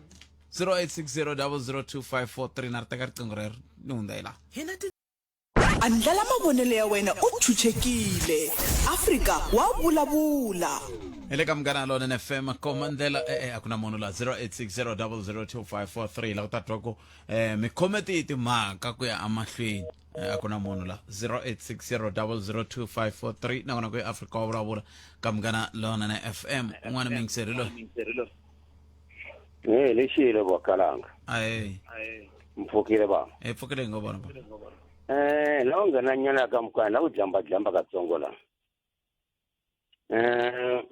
0860002543 na ri teka riqingho rero ni hundza hi laha Hina ti Andlala mavonelo ya wena u chuchekile. Afrika wa vulavula. hi le ka munghana lonene fm koma ndlela e-e a ku na munhu la 0860002543 la ku ta twa ku um mi khome tihi timhaka ku ya emahlweni Eh, a ku na munhu la 0860002543 nakona ku afrika wa vulavula ka munghana lonene fm un'wana miyingiseri loyi Eh, lexile vakalanga ae mpfukile va hi pfukile hi ngo vona va eh la u nghena nyana ka mukwana la ku jamba jamba katsongo la eh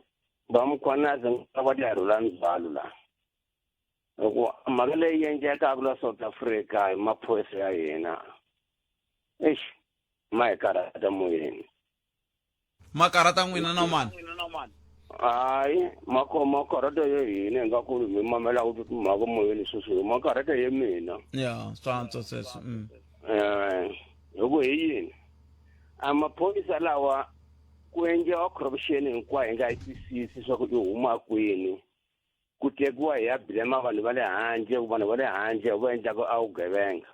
va mkhwanazi nga va ta rhula ndzhwalo la loko mhaka leyi endlekaka la South Africa hi maphorisa ya hina eish ma hi karhata moyeni makarata n'wina na mani hayi makarata ya hina hi nga kulu mi mamela ku timhaka moyeni sweswi makarata ya mina ya swa antswa sweswo mm. eh hi ku hi yini a maphorisa lawa ku endliwa corruption hinkwayo hi nga yi twisisi swa ku i huma kwini ku tekiwa hi ya blema vanhu va le handle vanhu va le handle va endlaka a vugevenga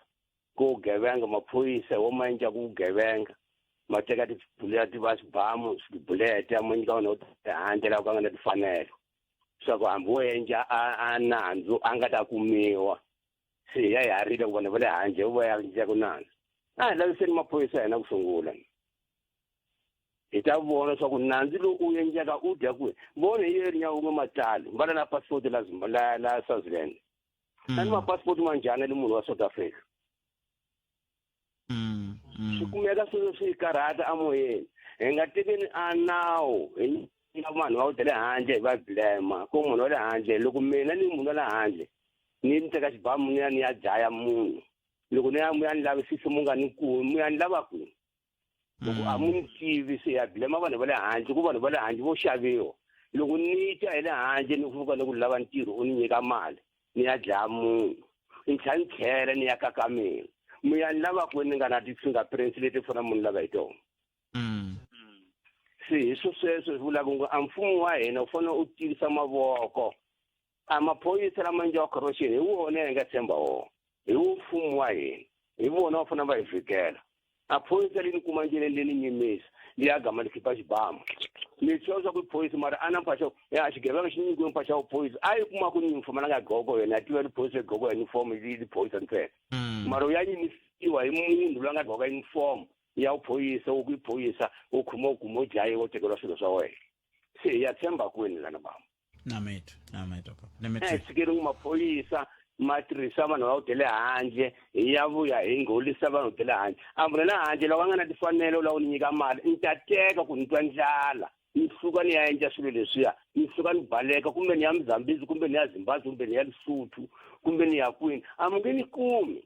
ku vugevenga maphorisa wo ma endlaka vugevenga ma teka tibuleti va swibamu tibulete ma nyika vanhu vo le handle lava ka nga na timfanelo swa ku hambi wo endla a a nandzu a nga ta kumiwa se hi ya hi harile ku vanhu va le handle va ya endlaka nandzu a hi laviseni maphorisa ya hina ku sungula hi ta vona swa ku nandzu lowu u endleka u dya kwihi vona hi yeri nyawunge matali va na passport la la la Swaziland na ni mapassport ma njhani le munhu wa South Africa swi kumeka swilo swi karhata amoyeni hi nga tekeni a nawu hi nyika vanhu va ku le handle hi va blema ku munhu wa le handle loko mina ni munhu wa le handle ni teka xibamu ni ya ni ya dlaya munhu loko ni ya mu ya ni lavisisi mu nga ni kumi mu ya ni lava kwini loko a mu ni tivi se ya blema vanhu va le handle ku vanhu va le handle vo xaviwa loko ni ta hi le handle ni fika ni ku lava ntirho u ni nyika mali ni ya dlaya munhu ni tlhela ni tlhela ni ya kaka mina mu ya ni lava kwini ni nga na ti-fingerprints leti fanele munhu lava hi tona se hi swo sweswo swi vulaka ngo a mfumo wa hina wu fanele u tivisa mavoko a maphorisa lama endliwa corruption hi wona hi nga tshemba wona hi wo mfumo wa hina hi vona va fanele va hi vhikela a phorisa leyi ni kuma ndleleni leyi ni nyimisa liya gama ni khipa xibamu ni twa swa ku phorisa mara a na mpahla ya xigevenga xi nyikiwe mpahla wa phorisa a yi kuma ku uniform la nga gqoko yena a tiva liphorisa gqoko ya uniform yi liphorisa ntsena mara u ya nyimisiwa hi munhu loyi a nga gqoka uniform ya vuphorisa wu ku yi phorisa u khuma u kuma u dlayiwa u tekeriwa swilo swa wena se hi ya tshemba kwini lana bama namethu namethu papa namethu eh tshikeri maphorisa ma tirhisa vanhu va ku le handle hi ya vuya hi ngholisa vanhu va le handle a munhu la handle loko a nga na timfanelo la ku ni nyika mali ni ta teka ku ni twa ndlala ni suka ni ya endla swilo leswiya ni suka ni baleka kumbe ni ya Mozambique kumbe ni ya Zimbabwe kumbe ni ya Lesotho kumbe ni ya kwini a mu nge ni kumi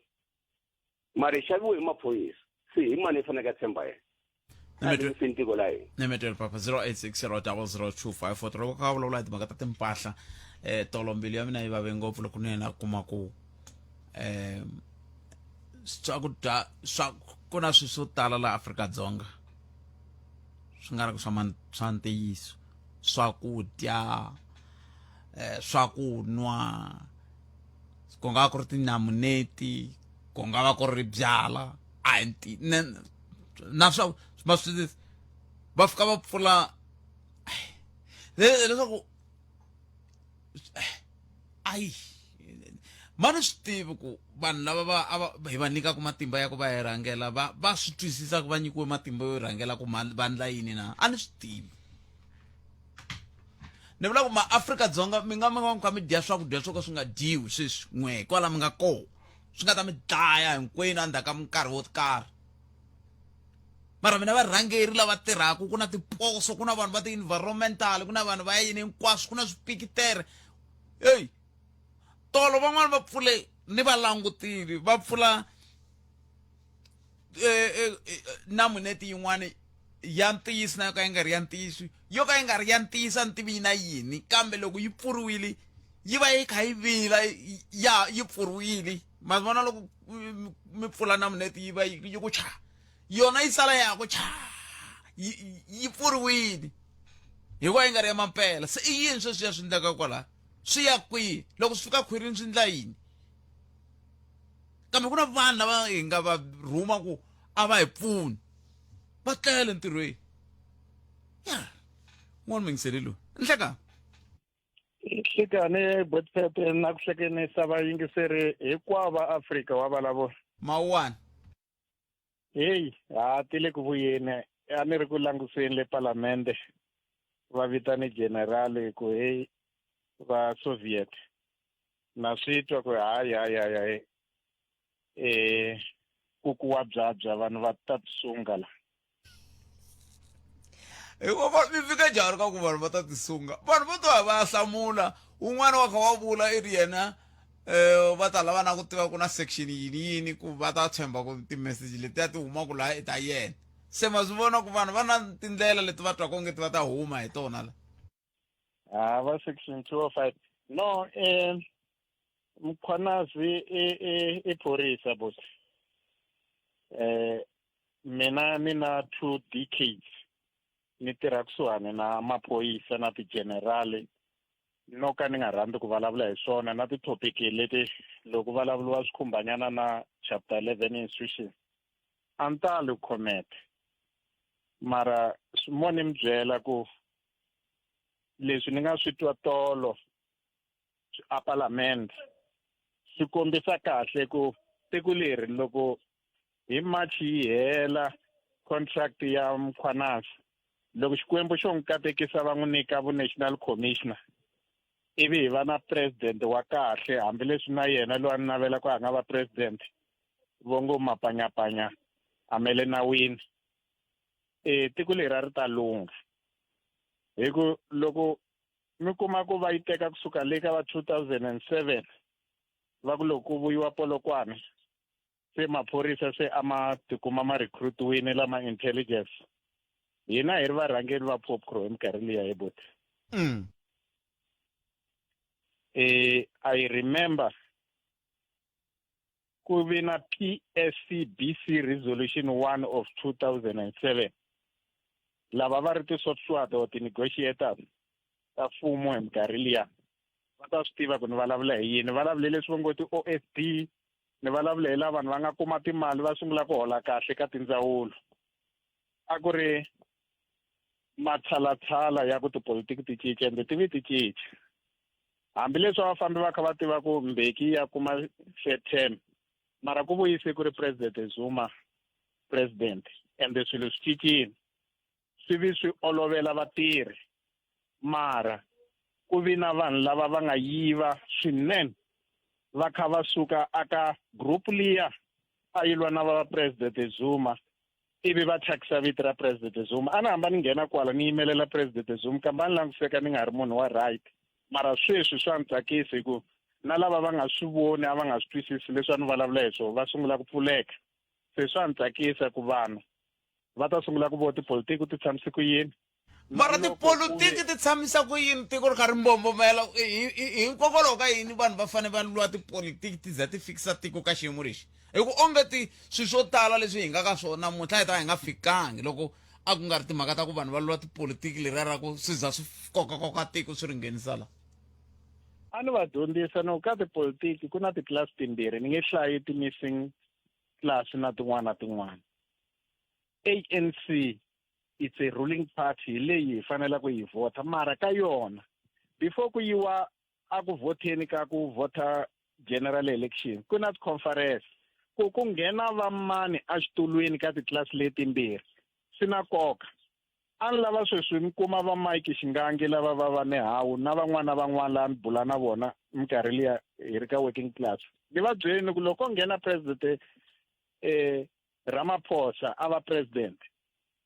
mara hi xaviwe hi maphorisa se hi mani hi faneleke a tshemba yena tiko la hina nemetwelo papa 0860002543 loko ka vulavula hi timhaka ta timpahla eh tolo mbilu ya mina yi vave ngopfu loko ni yena kuma ku eh swakudya swa ku na swilo swo tala la Afrika-Dzonga swi nga ri ku swa swa ntiyiso swakudya eh swakunwa ku nga va ku ri tinamuneti ku nga va ku ri byala a hi nti na swa ma swi va fika va pfula leswaku ayi ma ni swi tivi ku vanhu lava va a va hi va nyikaka matimba ya ku va hi rhangela va va swi twisisa ku va nyikiwe matimba yo rhangela ku vandla yini na a ni swi tivi ni vula ku maafrika-dzonga mi nga mi nga kha mi dya swakudya swo ka swi nga dyiwi sweswi n'we kwala mi nga koho swi nga ta mi dlaya hinkwenu endzhaku ka nkarhi wo karhi mara mina varhangeri lava tirhaka ku na tiposo ku na vanhu va ti-environmental ku na vanhu va yini hinkwaswo ku na swipikitere heyi tolo van'wani va pfule ni va langutile va pfula eh, eh, eh, namuneti yin'wani ya ntiyiso na yo ka yi nga ri ya ntiyiso yo ka yi nga ri ya ntiyiso a ni tivi yi na yini kambe loko yi pfuriwile yi va yi kha yi vila ya yi pfuriwile ma vona loko mi pfula namuneti yi va yi ku cha yona yi sala ya ku cha yi pfuriwile hikuva yi nga ri ya mampela se i yini sweswiya swi endlaka kwalaha swi ya kwihi loko swi fika khwirini swi endla yini kambe ku na vanhu lava hi nga va rhuma ku a va hi pfuni va tlele ntirhweni ya n'wana mingiseli loyi nhleka Nhlikani Botpepe na ku hlekenisa vayingiseri hinkwavo va Afrika wa vulavula. Mawuwani. Heyi, ha ti le ku vuyeni a ni ri ku languseni le palamende va vitane general ku heyi va Soviet na swi twa ku hayi hayi hayi hayi eh ku kuwa byabya vanhu va ta tisunga la hikuva mi fika njhani ka ku vanhu va ta tisunga vanhu vo to va hlamula un'wana wa kha wa vula i ri yena um va ta lava na ku tiva ku na section yini yini ku va ta tshemba ku ti-message letiya ti humaka laha i ta yena se ma swi vona ku vanhu va na tindlela leti va twaka onge ti va ta huma hi tona la ha va section 205 no um mkhwanazi i i i phorisa buti eh mina ni na two decades ni tirha kusuhani na maphorisa na ti-general no ka ni nga rhandzi ku vulavula hi swona na ti-topic leti loko vulavuriwa swi khumbanyana na chapter 11 institution a ni tali ku comment mara mo ni mi byela ku leswi ni nga swi twa tolo a palamende swi kombisa kahle ku tiko leri loko hi March yi hela contract ya Mkhwanazi loko Xikwembu xo n'wi katekisa va n'wi nyika vu national commissioner ivi hi va na president wa kahle hambileswi na yena loyi a ni navela ku a nga va president vo ngo mapanyapanya a mele nawini e tiko leri a ri ta lungha hi ku loko mi kuma ku va yi teka kusuka le ka va 2007 va ku loko ku vuyiwa Polokwane se maphorisa se a ma tikuma ma recruitiwile lama intelligence hina hi ri varhangeri va popcro hi minkarhi liya hi buti eh i remember ku vi na PSCBC resolution 1 of 2007 lava va ri ti-software or ti-negotiators ta mfumo hi minkarhi liya va ta swi tiva ku ni vulavula hi yini vulavule leswi va ngo ti-OSD ni vulavule hi laha vanhu va nga kuma timali va sungula ku hola kahle ka tindzawulo a ku ri matshalatshala ya ku tipolitiki ti cinca ende ti vi ti cinca hambileswi a va fambi va kha va tiva ku mbeki ya kuma fair term mara ku vuyise ku ri president Zuma president ende swilo swi cincile swi vi swi olovela vatirhi mara ku vi na vanhu lava va nga yiva swinene va kha va suka aka group liya a yi lwa na va president Zuma ivi va thyakisa vito ra president Zuma a ni hamba ni nghena kwala ni yimelela president Zuma kambe a ni languseka ni nga ri munhu wa right mara sweswi swa ni tsakisa hi ku na lava va nga swi voni a va nga swi twisisi leswi a ni vulavula hi swona va sungula ku pfuleka se swa ni tsakisa ku vanhu va ta sungula ku vona tipolitiki ti tshamise ku yini mara tipolitiki ti tshamisa ku yini tiko ri kha ri mbombomela hinkokwalaho ka yini vanhu va fanele va lwa tipolitiki ti za ti fikisa tiko ka xiyimo lexi hi ku onge ti swilo swo tala leswi hi nga ka swona namuntlha hi ta va hi nga fikangi loko a ku nga ri timhaka ta ku vanhu va lwa tipolitiki leriya ra ku swi za swi kokakoka tiko swi ri nghenisa la a ni va dyondzisa no ka tipolitiki ku na titlilasi timbirhi ni nge hlayi ti-missing class na tin'wana na tin'wana ANC it's a ruling party hi leyi hi fanelaka hi vhota mara ka yona before ku yiwa a ku vhoteni ka ku vhota general election ku na conference ku ku nghena vamani exitulwini ka titlilasi letimbirhi swi na nkoka a ni lava sweswi mi kuma va Mike Xingangi lava va va nehawu na van'wana na van'wana laha ni bula na vona minkarhi liya hi ri ka working class ni va byeleni ku loko nghena president eh Ramaphosa a va president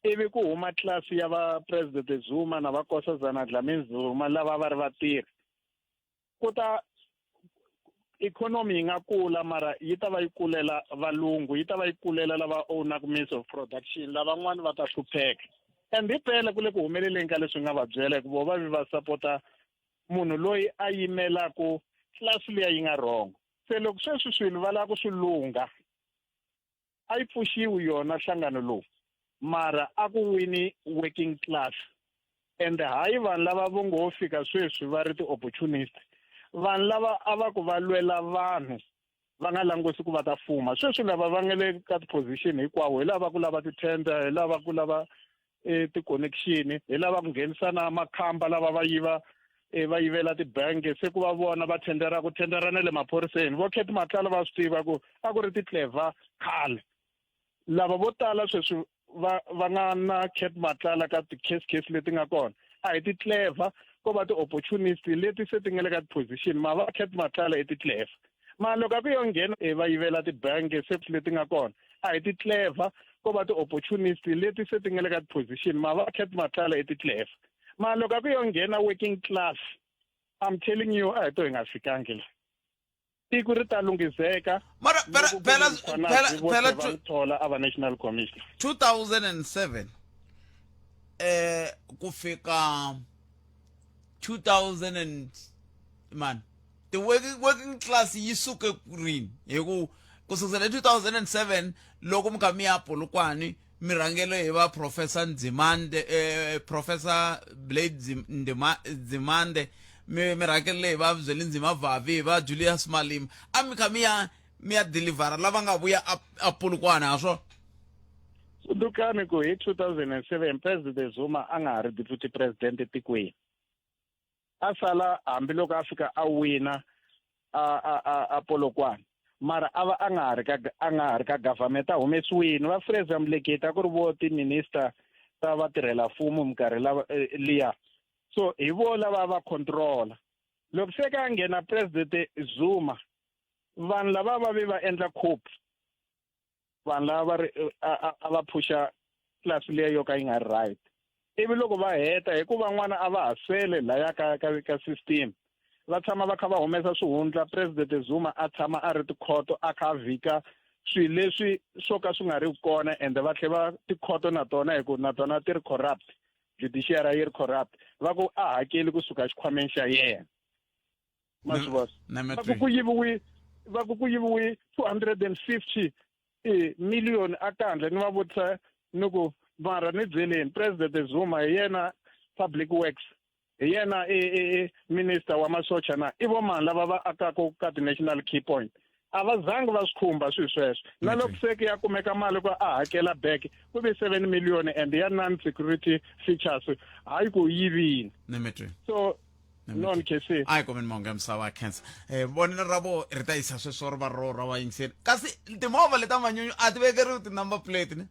ivi ku huma tlilasi ya va president Zuma na va Nkosazana Dlamini Zuma lava va ri vatirhi ku ta economy yi nga kula mara yi ta va yi kulela valungu yi ta va yi kulela lava ownaka means of production lavan'wani va ta hlupheka and hi pela ku le ku humeleleni ka leswi nga va byela hikuva va vi va sapota munhu loyi a yimelaku tlilasi liya yi nga wrong se loko sweswi swilo va lava ku swi lungha a yi pfuxiwi yona nhlangano lowu Mara a ku wini working class ende hayi vanhu lava vo ngo fika sweswi va ri ti-opportunist. Vanhu lava a va ku va lwela vanhu va nga langusi ku va ta fuma. Sweswi lava va nga le ka ti-position hinkwawo hi lava ku lava ti-tender, hi lava ku lava ti-connection, hi lava ku nghenisa na makhamba lava va yiva va yivela tibangi, se ku va vona va thendera ku thendera na le maphoriseni. Vo Cat Matlala va swi tiva ku a ku ri ti-clever khale. Lava vo tala sweswi va va nga na Cat Matlala ka ti-case case leti nga kona a hi ti-clever, ko va ti-opportunist leti se ti nga le ka ti-position. Ma va Cat Matlala i ti-clever, ma loko a ku yo nghena va yivela tibangi se leti nga kona a hi ti-clever, ko va ti-opportunist leti se ti nga le ka ti-position. Ma va Cat Matlala i ti-clever, ma loko a ku yo nghena working class, I'm telling you, a hi to hi nga fikangi la tiko ri ta lunghiseka. Mara phela phela phela phela va thola a va national commissioner. 2007 ku fika 2000 and man, the working class yi suke rini? Hi ku ku sukela 2007 loko mi kha mi ya Polokwane, mi rhangele hi va Professor Nzimande, Professor Blade Nzimande, mi rhangele hi va Zwelinzima Vavi, hi va Julius Malema, a mi kha mi ya delivera lava nga vuya a Polokwane ha swona. Tsundzukani ku hi 2007 President Zuma a nga ha ri deputy president etikweni, a sala hambiloko a fika a wina a Polokwane, mara a va a nga ha ri ka government, a humesiwini. Va Fraser Moleketi a ku ri vo ti-minister ta vatirhela mfumo minkarhi lava liya, so hi vo lava va controla. Loko se ka nghena President Zuma, vanhu lava va ve va endla coup, vanhu lava va ri a va phusha class liya yo ka yi nga ri right, ivi loko va heta hi ku van'wana a va ha sele laya ka system, va tshama va kha va humesa swihundla. President Zuma a tshama a ri tikhoto, a kha a vhika swilo leswi swo ka swi nga ri kona, ende va tlhela va tikhoto na tona, hi ku na tona ti ri corrupt, judiciary yi ri corrupt, va ku a hakeli kusuka xikhwameni xa yena. Ma swi vona, va ku yiviwi 250 million a kandla. Ni va vutisa ni ku, mara ni byeleni, President Zuma hi yena public works, hi yena i minister wa masocha, na i vo mani lava va akaka ka ti-national key point? A va zangi va swi khumba swilo sweswo. Na loko se ku ya kumeka mali ku a hakela back, ku ve 7 million and ya non security features, hayi ku yivini. So non kc. A hi komeni mahungu ya misava cancer. Vonelo ra vo ri ta yisa sweswo ri va ro ra vayingiseri, kasi timovha leta manyunyu a ti vekeriwi ti-number plate ne.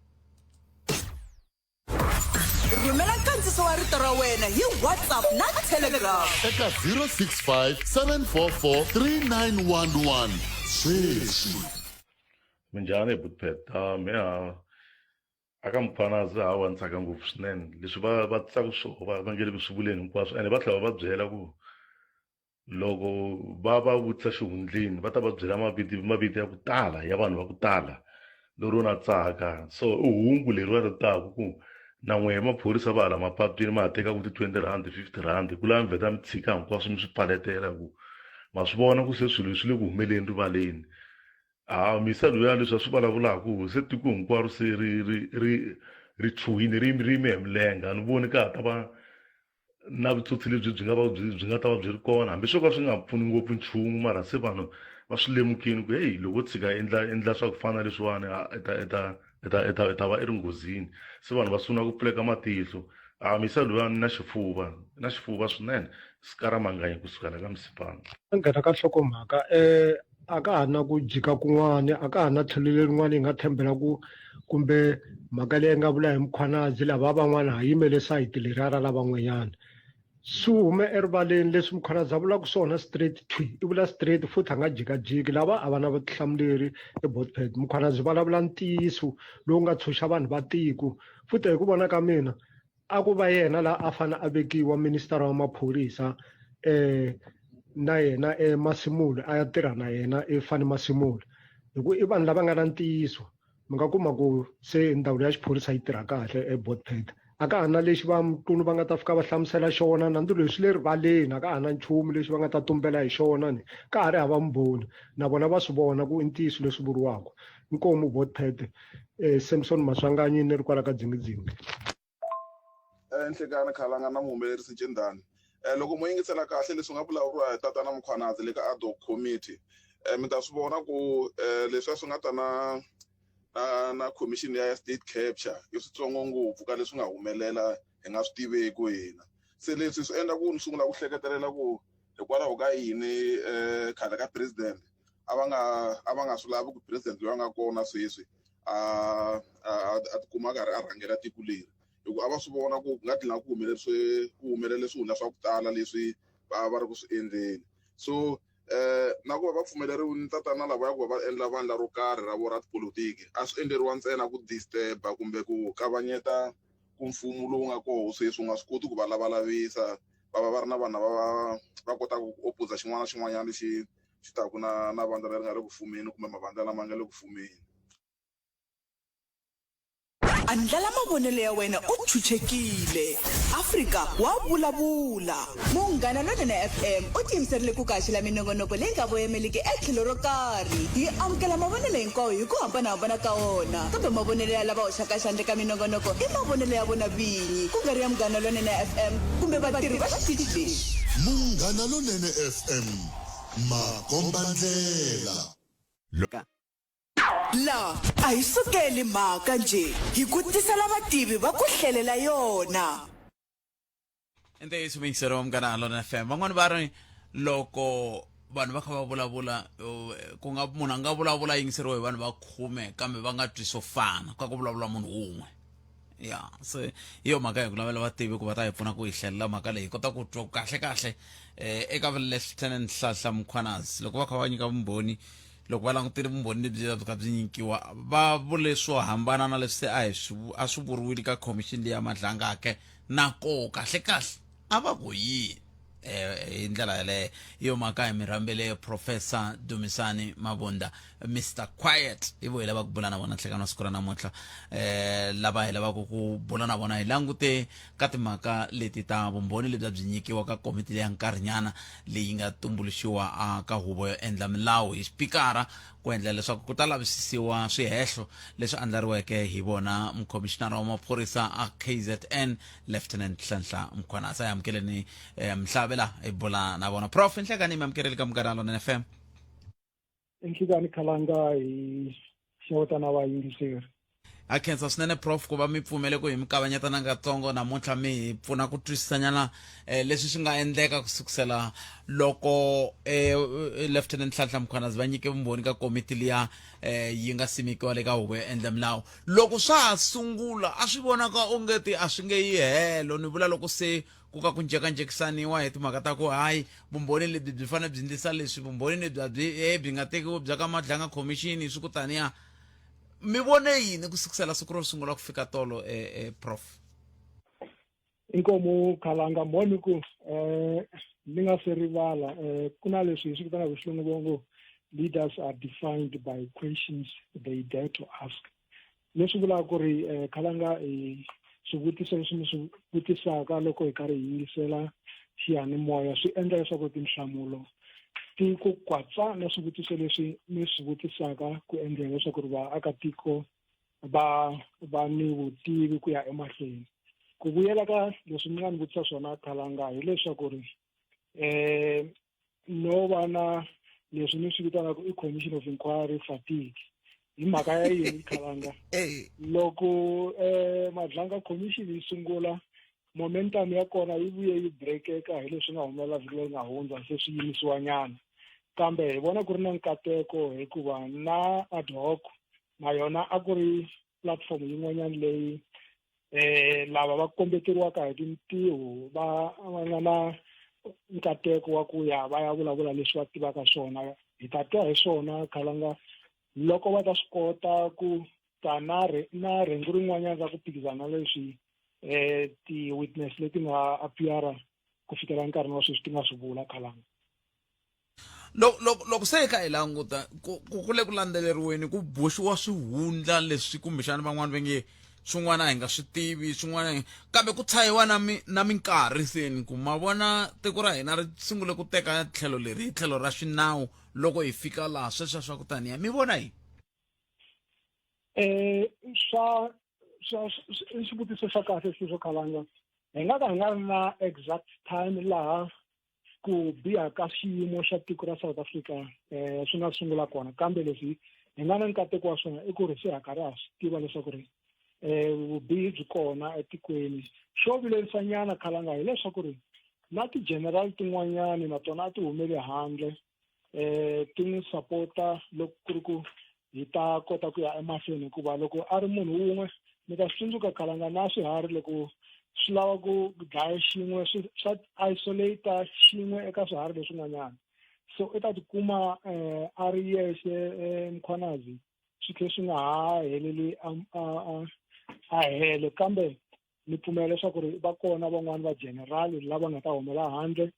Rhumela nkandziso wa rito ra wena hi WhatsApp na Telegram eka 065 744 3911 sweswi. Minjhani, Butpet? Meha aka Mkhwanazi hawa ni tsaka ngopfu swinene leswi va tsaka swo va nge le ku swi vuleni hinkwaswo, ene va tlhela va va byela ku loko va vutisa xihundleni va ta va byela mavito ya ku tala ya vanhu va ku tala lero na tsaka. So i hungu leriwa ri taku ku na n'wehe maphorisa va hala mapatwini ma ha tekaku ti-R20, R50, ku lava mi vheta mi tshika hinkwaswo mi swi pfaletela, ku ma swi vona ku se swilo leswi le ku humeleni rivaleni. Ha misa luya leswi a swi vulavulaku se tiko hinkwaro se ri chuhile, ri yime hi milenge. A ni voni ka ha ta va na vutsotsi lebyi byi nga va byi nga ta va byi ri kona, hambi swo ka swi nga pfuni ngopfu nchumu, mara se vanhu va swi lemukile ku heyi, loko wo tshika endla swa ku fana na leswiwani, i ta va i ri nghozini. Se vanhu va sungula ku pfuleka matihlo. A misa luya na xifuva, na xifuva swinene. Sikara Manganyi kusuka la ka Msipana. Nghena ka nhlokomhaka, a ka ha na ku jika kun'wani, a ka ha na tlhelo lerin'wani hi nga tshembela ku kumbe mhaka leyi nga vula hi Mkhwanazi. Lava van'wana ha yimele sayiti leriya ra lavan'wanyana, swi hume erivaleni leswi Mkhwanazi a vulaka swona straight thwi, i vula straight futhi a nga jikajiki. Lava a va na vutihlamuleri eBotpet. Mkhwanazi vulavula ntiyiso lowu nga tshunxa vanhu va tiko. Futhi hi ku vona ka mina, a ku va yena laha a fanele a vekiwa minister wa maphorisa, na yena Masimula a ya tirha na yena eFani Masimula, hi ku i vanhu lava nga na ntiyiso. Mi nga kuma ku se ndzawulo ya xiphorisa yi tirha kahle eBotpet. A ka ha na lexi va Mqunu va nga ta fika va hlamusela xona, nandzu leswi le rivaleni, a ka ha na nchumu lexi va nga ta tumbela hi xona, ni ka ha ri hava mbhoni, na vona va swi vona ku i ntiyiso leswi vuriwaka. Inkomu Botpet eh, Samson Maswanganyi ni ri kwala ka Dzingidzingi. Enhlekani Khalanga na muhumelerisi Cindani. Loko mo yingisela kahle leswi nga vulavuriwa hi tatana Mkhwanazi le ka ad hoc committee mi ta swi vona ku leswiya swi nga ta na na na commission ya state capture i switsongo ngopfu ka leswi nga humelela hi nga swi tiveku hina se leswi swi endla ku ni sungula ku hleketelela ku hikwalaho ka yini khale ka president a va nga a va nga swi lavi ku president loyi a nga kona sweswi a a a tikuma a karhi a rhangela tiko leri hi ku a va swi vona ku ku nga dlina ku humelerisiwe ku humelele swihundla swa ku tala leswi va va ri ku swi endleni so eh na ku va va pfumeleriwile tatana lava ya ku va va endla vandla ro karhi ra vo ra tipolotiki a swi endleriwa ntsena ku disturb-a kumbe ku kavanyeta ku mfumo lowu nga koho sweswi wu nga swi koti ku va lavalavisa va va va ri na vanhu lava va va kotaka ku opposa xin'wana na xin'wanyana lexi xi taku na na vandla leri nga le ku fumeni kumbe mavandla lama nga le ku fumeni. Andlala mavonelo ya wena u chuchekile. Afrika wa vulavula. Munghana Lonene FM u tiyimiserile ku ku haxela minongonoko leyi nga voyemeliki etlhelo ro karhi. Hi amukela mavonelo hinkwawo hi ku hambana-hambana ka wona, kambe mavonelo ya lava hoxaka xandla eka minongonoko i mavonelo ya vona vinyi, ku nga ri ya Munghana Lonene FM kumbe vatirhi va xitichi lexi. Munghana Lonene FM, makombandlela. La a hi sukeli mhaka njhe, hi ku tisela vativi va ku hlelela yona. I ntiyiso muyingiseri wa Munghana Lonene FM. Van'wani va ri loko vanhu va kha va vulavula ku nga munhu a nga vulavula a yingiseriwa hi vanhu va khume kambe va nga twi swo fana ka ku vulavula munhu wun'we. Ya se hi yo mhaka hi ku lavela vativi ku va ta hi pfuna ku hi hlelela mhaka leyi hi kota ku twa kahle kahle eka Lieutenant Nhlanhla Mkhwanazi loko va kha va nyika vumbhoni loko va langutile vumbhoni lebyi byi kha byi nyikiwa va vule swo hambana na leswi se a hi swi a swi vuriwile ka khomixini leyi ya Madlangake na koho kahle kahle a va ku yini hi ndlela yaleyo hi yo mhaka hi mi rhambele Professor Dumisani Mabunda Mr Quiet hi vo hi lava ku bula na vona nhlekani wa siku ra namuntlha lava hi lavaka ku bula na vona hi langute ka timhaka leti ta vumbhoni lebyi a byi nyikiwa ka komiti leya nkarhinyana leyi nga tumbuluxiwa a ka huvo yo endla milawu hi xipikara ku endla leswaku ku ta lavisisiwa swihehlo leswi andlariweke hi vona mukhomixinara wa maphorisa a KZN Lieutenant Nhlanhla Mkhwanazi. A hi amukeleni Mhlabe la hi bula na vona. Prof Nhlekani mi amukeleli ka Munghana Lonene FM. Nhlekani Khalanga hi xeweta na vayingiseri. Ha khensa swinene prof ku va mi pfumele ku hi mi kavanyeta na katsongo namuntlha mi hi pfuna ku twisisanyana leswi swi nga endleka ku sukusela loko Lieutenant Nhlanhla Mkhwanazi va nyike vumbhoni ka komiti liya yi nga simekiwa le ka huvo yo endla milawu. Loko swa ha sungula a swi vonaka ongeti a swi nge yi helo, ni vula loko se ku ka ku njhekanjhekisaniwa hi timhaka ta ku hayi vumbhoni lebyi byi fanele byi ndlisa leswi, vumbhoni lebyi a byi byi nga tekiwi bya ka Madlanga Commission swi ku taniya. Mi vone yini ku sukusela siku ro sungula ku fika tolo prof? Inkomu Khalanga mhoni ku ni nga se rivala ku na leswi hi swi vitanaka hi xilungu vo ngo leaders are defined by questions they dare to ask. Leswi vulaka ku ri Khalanga i swivutiso leswi mi swi vutisaka loko hi karhi hi yingisela xiyanimoya swi endla leswaku tinhlamulo ti ku kwatsa na swivutiso leswi mi swi vutisaka ku endlela leswaku ri vaakatiko va va ni vutivi ku ya emahlweni. Ku vuyela ka leswi mi nga ni vutisa swona Khalanga hileswaku ri no va na leswi ni swi vitanaka i commission of inquiry fatigue. Hi mhaka ya yini Khalanga? Loko Madlanga commission yi sungula momentum ya kona yi vuye yi breakeka hi leswi nga humelela vhiki leri nga hundza se swi yimisiwa nyana kambe hi vona ku ri na nkateko hikuva na ad hoc na yona a ku ri platform yin'wanyana leyi lava va kombeteriwaka hi tintiho va nga na nkateko wa ku ya va ya vulavula leswi va tivaka swona hi ta twa hi swona Khalanga loko va ta swi kota ku ta na na rhengu rin'wanyana ra ku phikizana leswi ti-witness leti nga appear-a ku fikela nkarhini wa sweswi ti nga swi vula Khalanga. Loko loko loko se hi kha hi languta ku ku ku le ku landzeleriweni ku boxiwa swihundla leswi kumbexana van'wani va nge swin'wana a hi nga swi tivi swin'wana kambe ku tshahiwa na mi na minkarhi se ni ku ma vona tiko ra hina ri sungule ku teka tlhelo leri hi tlhelo ra xinawu loko hi fika laha sweswiya swa ku taniya mi vona yini? Swa swa i xivutiso xa kahle xi Khalanga. Hi nga ka hi nga ri na exact time laha ku biha ka xiyimo xa tiko ra South Africa swi nga sungula kona, kambe leswi hi nga na nkateko wa swona i ku ri se ha karhi ha swi tiva leswaku ri vubihi byi kona etikweni. Xo vilerisa nyana Khalanga hileswaku ri na ti-general tin'wanyani na tona a ti humeli handle ti n'wi sapota loko ku ri ku hi ta kota ku ya emahlweni, hikuva loko a ri munhu wun'we mi ta swi tsundzuka Khalanga na swiharhi loko swi lava ku dlaya xin'we swa isolate xin'we eka swiharhi leswin'wanyana. So i ta tikuma a ri yexe Mkhwanazi, swi tlhe swi nga ha heleli a hele. Kambe ni pfumela leswaku ri va kona van'wani va general lava nga ta humela handle.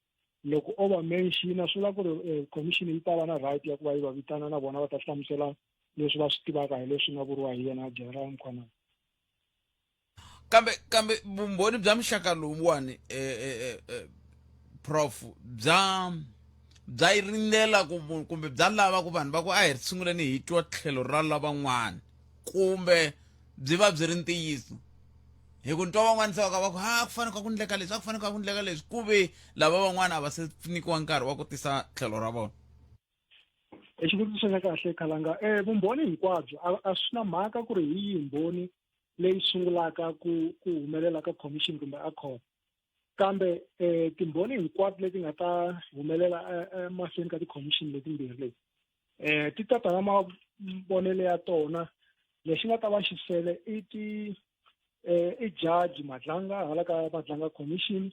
Loko o va mention swi vula ku ri commission yi ta va na right ya ku va yi va vitana na vona va ta hlamusela leswi va swi tivaka hi leswi nga vuriwa hi yena General Mkhwanazi. Kambe vumbhoni bya muxaka lowuwani prof bya yi rindzela kumbe bya lava ku vanhu va ku a hi sunguleni hi twa tlhelo ra lavan'wana, kumbe byi va byi ri ntiyiso? Hi ku ntwa van'wana se va ka va ku ha ku fanele ka ku endleka leswi, a ku fanele ka ku endleka leswi, ku ve lava van'wana a va se nyikiwa nkarhi wa ku tisa tlhelo ra vona. I xivutiso xa kahle Khalanga. Vumbhoni hinkwabyo a swi na mhaka ku ri hi yihi mbhoni leyi sungulaka ku humelela ka commission kumbe a court, kambe timbhoni hinkwato leti nga ta humelela emahlweni ka ti-commission letimbirhi leti ti ta ta na mavonelo ya tona. Lexi nga ta va xi sele i ti i judge Madlanga hala ka Madlanga Commission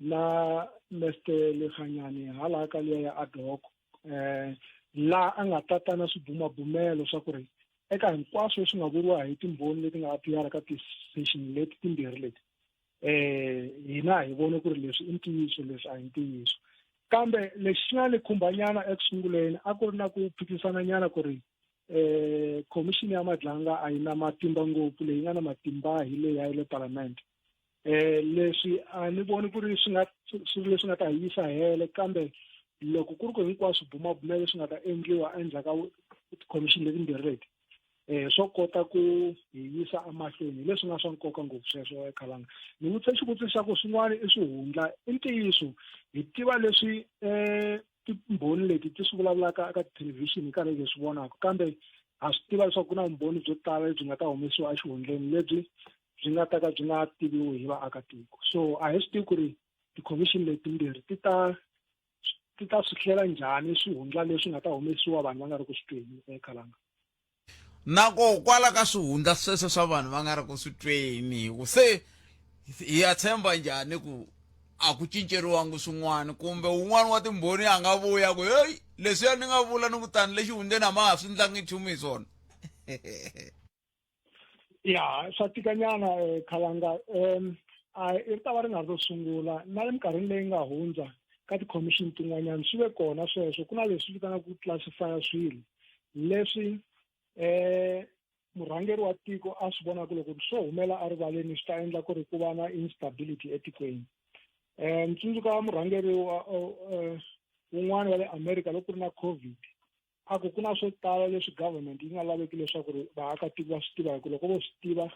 na Mr Lekganyane hala ka liya ya ad hoc, laha a nga ta ta na swibumabumelo swa ku ri eka hinkwaswo leswi nga vuriwa hi timbhoni leti nga appear ka ti-session leti timbirhi leti, hina hi vone ku ri leswi i ntiyiso, leswi a hi ntiyiso. Kambe lexi xi nga ni khumbanyana eku sunguleni a ku ri na ku phikisana nyana ku ri commission ya Madlanga a yi na matimba ngopfu, leyi nga na matimba hi leyi ya le parliament. Leswi a ni voni ku ri swi nga swi ri leswi nga ta hi yisa hele, kambe loko ku ri ku hinkwaswo bumabumelo leswi nga ta endliwa endzhaku ka ti-commission letimbirhi leti swo kota ku hi yisa emahlweni, hi leswi nga swa nkoka ngopfu sweswo Khalanga. Ni vutise xivutiso xa ku swin'wana i swihundla, i ntiyiso hi tiva leswi timbhoni leti ti swi vulavulaka eka tithelevhixini hi karhi hi swi vonaka, kambe ha swi tiva leswaku ku na vumbhoni byo tala lebyi nga ta humesiwa exihundleni lebyi byi nga ta ka byi nga tiviwi hi vaakatiko. So a hi swi tivi ku ri ti-commission leti timbirhi ti ta swi hlela njhani swihundla leswi nga ta humesiwa vanhu va nga ri ku swi tweni eKhalanga. Na ko kwala ka swihundla sweswo swa vanhu va nga ri ku swi tweni, hi ku se hi ya tshemba njhani ku a ku cinceriwangi swin'wana, kumbe wun'wana wa timbhoni a nga vuya ku heyi leswiya ni nga vula ni ku tani lexi hundzeni a ma ha swi ndlangi nchumu hi swona? Ya, swa tikanyana Khalanga. A ri ta va ri nga ri ro sungula na le minkarhini leyi nga hundza ka ti-commission tin'wanyana swi ve kona sweswo. Ku na leswi vitanaka ku classifya swilo leswi murhangeri wa tiko a swi vonaka loko swo humela erivaleni swi ta endla ku ri ku va na instability etikweni. Ni tsundzuka murhangeri wa wun'wana wa le America loko ku ri na COVID, a ku ku na swo tala leswi government yi nga laveki leswaku ri vaakatiko va swi tiva, hi ku loko vo swi tiva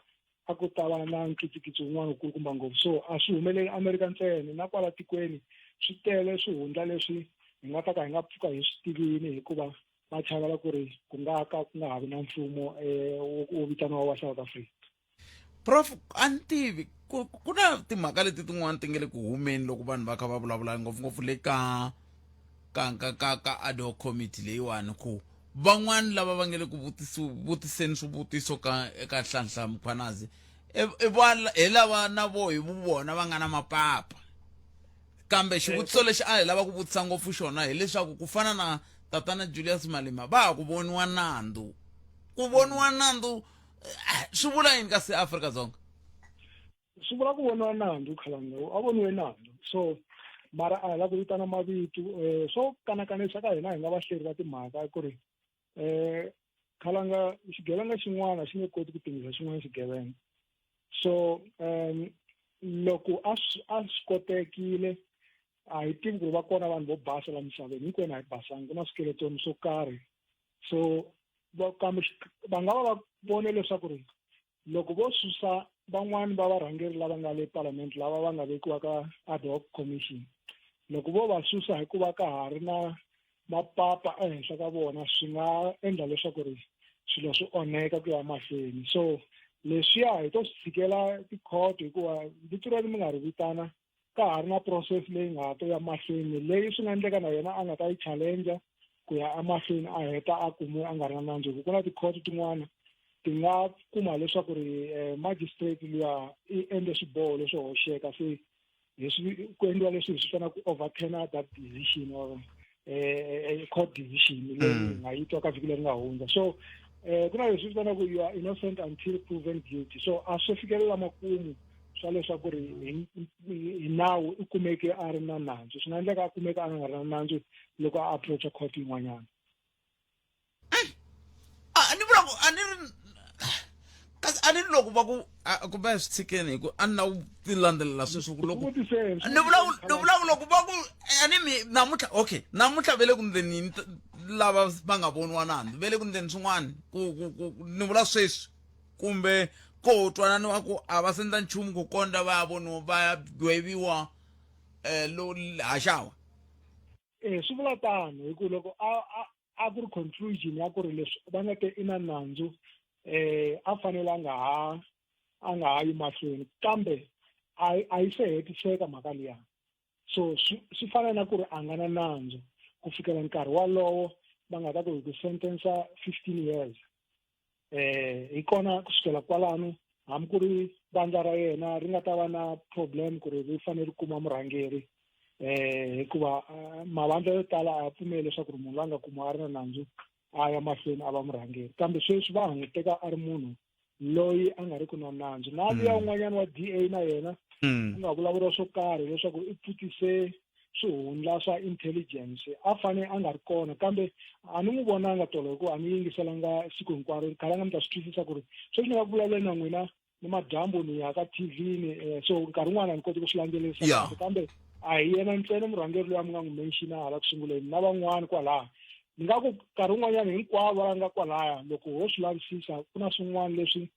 a ku ta va na nkitsikitsi wun'wana wukulukumba ngopfu. So a swi humeleli America ntsena, na kwala tikweni swi tele swihundla leswi hi nga ta ka hi nga pfuka hi swi tivini, hikuva va chavela ku ri ku nga ka ku nga ha vi na mfumo wo vitaniwa wa South Africa. Prof, a ni tivi ku na timhaka leti tin'wana ti nge le ku humeni loko vanhu va kha va vulavula ngopfungopfu le ka ka ka ka ka ad hoc committee leyiwani, ku van'wani lava va nge le ku vutiseni swivutiso ka eka Nhlanhla Mkhwanazi i va hi lava na vo hi vona va nga na mapapa. Kambe xivutiso lexi a hi lava ku vutisa ngopfu xona hileswaku ku fana na tatana Julius Malema va ha ku voniwa nandzu, ku voniwa nandzu swi vula yini kasi Afrika-Dzonga? Swi vula ku voniwa nandzu Khalanga, a voniwe nandzu. So mara a hi la ku vitana mavito, swo kanakanisa ka hina hi nga vahleri va timhaka ku ri Khalanga xigevenga xin'wana xi nge koti ku tingisa xin'wana xigevenga. So loko a swi kotekile, a hi tivi ku ri va kona vanhu vo basa la misaveni, hinkwenu a hi basanga, ku na swikeletoni swo karhi. So Va kambe va nga va va vone leswaku ri loko vo susa van'wani va varhangeri lava nga le palamende lava va nga vekiwa ka ad hoc commission, loko vo va susa hikuva ka ha ri na mapapa ehenhla ka vona, swi nga endla leswaku ri swilo swi onheka ku ya mahlweni. So leswiya hi to swi tshikela tikhoto, hikuva vito leri mi nga ri vitana ka ha ri na process leyi nga ha to ya mahlweni, leyi swi nga endleka na yena a nga ta yi challenger ku ya emahlweni a heta a kumiwe a nga ri na nandzu, hi ku ku na tikhoto tin'wana ti nga kuma leswaku ri magistrate luya i endle swiboho leswo hoxeka, se hi swi ku endliwa leswi hi swi vitanaka ku overturn that decision or court decision leyi hi nga yi twa ka vhiki leri nga hundza. So ku na leswi vitanaka you are innocent until proven guilty, so a swi fikelela makumu swa leswaku ri hi nawu i kumeke a ri na nandzu. Swi nga endleka a kumeke a nga ri na nandzu loko a approacha court yin'wanyana. A ni vula ku a ni ri kasi a ni ri loko va ku kumbe a swi tshikeni hi ku a ni na ku ti landzelela sweswo ku loko ni vula ni vula ku loko va ku a ni mi namuntlha, okay, namuntlha ve le ku ndleni lava va nga voniwa nandzu ve le ku ndleni swin'wana ku ku ni vula sweswi kumbe ko twananiwa ku a va sendla nchumu ku kondza va ya voniwa va ya gweviwa lo haxawa. Swi vula tano hi ku loko a ku ri conclusion ya ku ri leswi va nga te i na nandzu, a fanele a nga ha yi mahlweni, kambe a yi se hetiseka mhaka liya. So swi fana na ku ri a nga na nandzu ku fikela nkarhi walowo va nga ta ku hi ku sentensa 15 years. Hi kona kusukela kwalano, hambi ku ri vandla ra yena ri nga ta va na problem ku ri ri fanele ri kuma murhangeri, hikuva mavandla yo tala a ya pfumeli leswaku ri munhu loyi a nga kumiwa a ri na nandzu a ya mahlweni a va murhangeri, kambe sweswi va ha n'wi teka a ri munhu loyi a nga ri ku na nandzu. Na luya un'wanyana wa DA na yena ku nga vulavuriwa swo karhi leswaku i pfutise swihundla swa intelligence, a fane a nga ri kona, kambe a ni n'wi vonanga tolo hikuva a ni yingiselanga siku hinkwaro. Khalanga mi ta swi twisisa ku ri sweswi ni nga ku vulavuleni na n'wina ni madyambu ni ya ka TV ni so nkarhi wun'wana a ni koti ku swi landzelerisa kahle, kambe a hi yena ntsena murhangeri loyi a mi nga n'wi mention hala ku sunguleni, na van'wani kwalaha. Ni nga ku nkarhi wun'wanyana hinkwavo va nga kwalaya, loko ho swi lavisisa ku na swin'wana leswi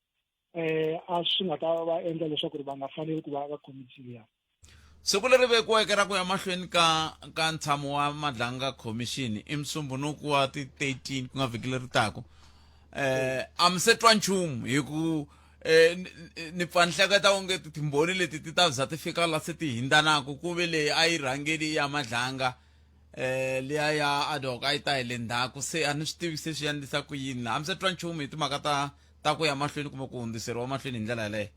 a swi nga ta va endla leswaku ri va nga faneli ku va ka committee liya. Siku leri vekiweke ra ku ya mahlweni ka ntshamo wa Madlanga Commission i Musumbhunuku wa ti 13, ku nga vhiki leri taka. A mi se twa nchumu hi ku ni pfa ni hleketa onge timbhoni leti ti ta za ti fika la se ti hindzanaku, ku ve leyi a yi rhangeli ya Madlanga, liya ya ad hoc a yi ta hi le ndzhaku, se a ni swi tivi se swi endlisa ku yini. A mi se twa nchumu hi timhaka ta ku ya mahlweni kumbe ku hundziseriwa mahlweni hi ndlela yaleyo?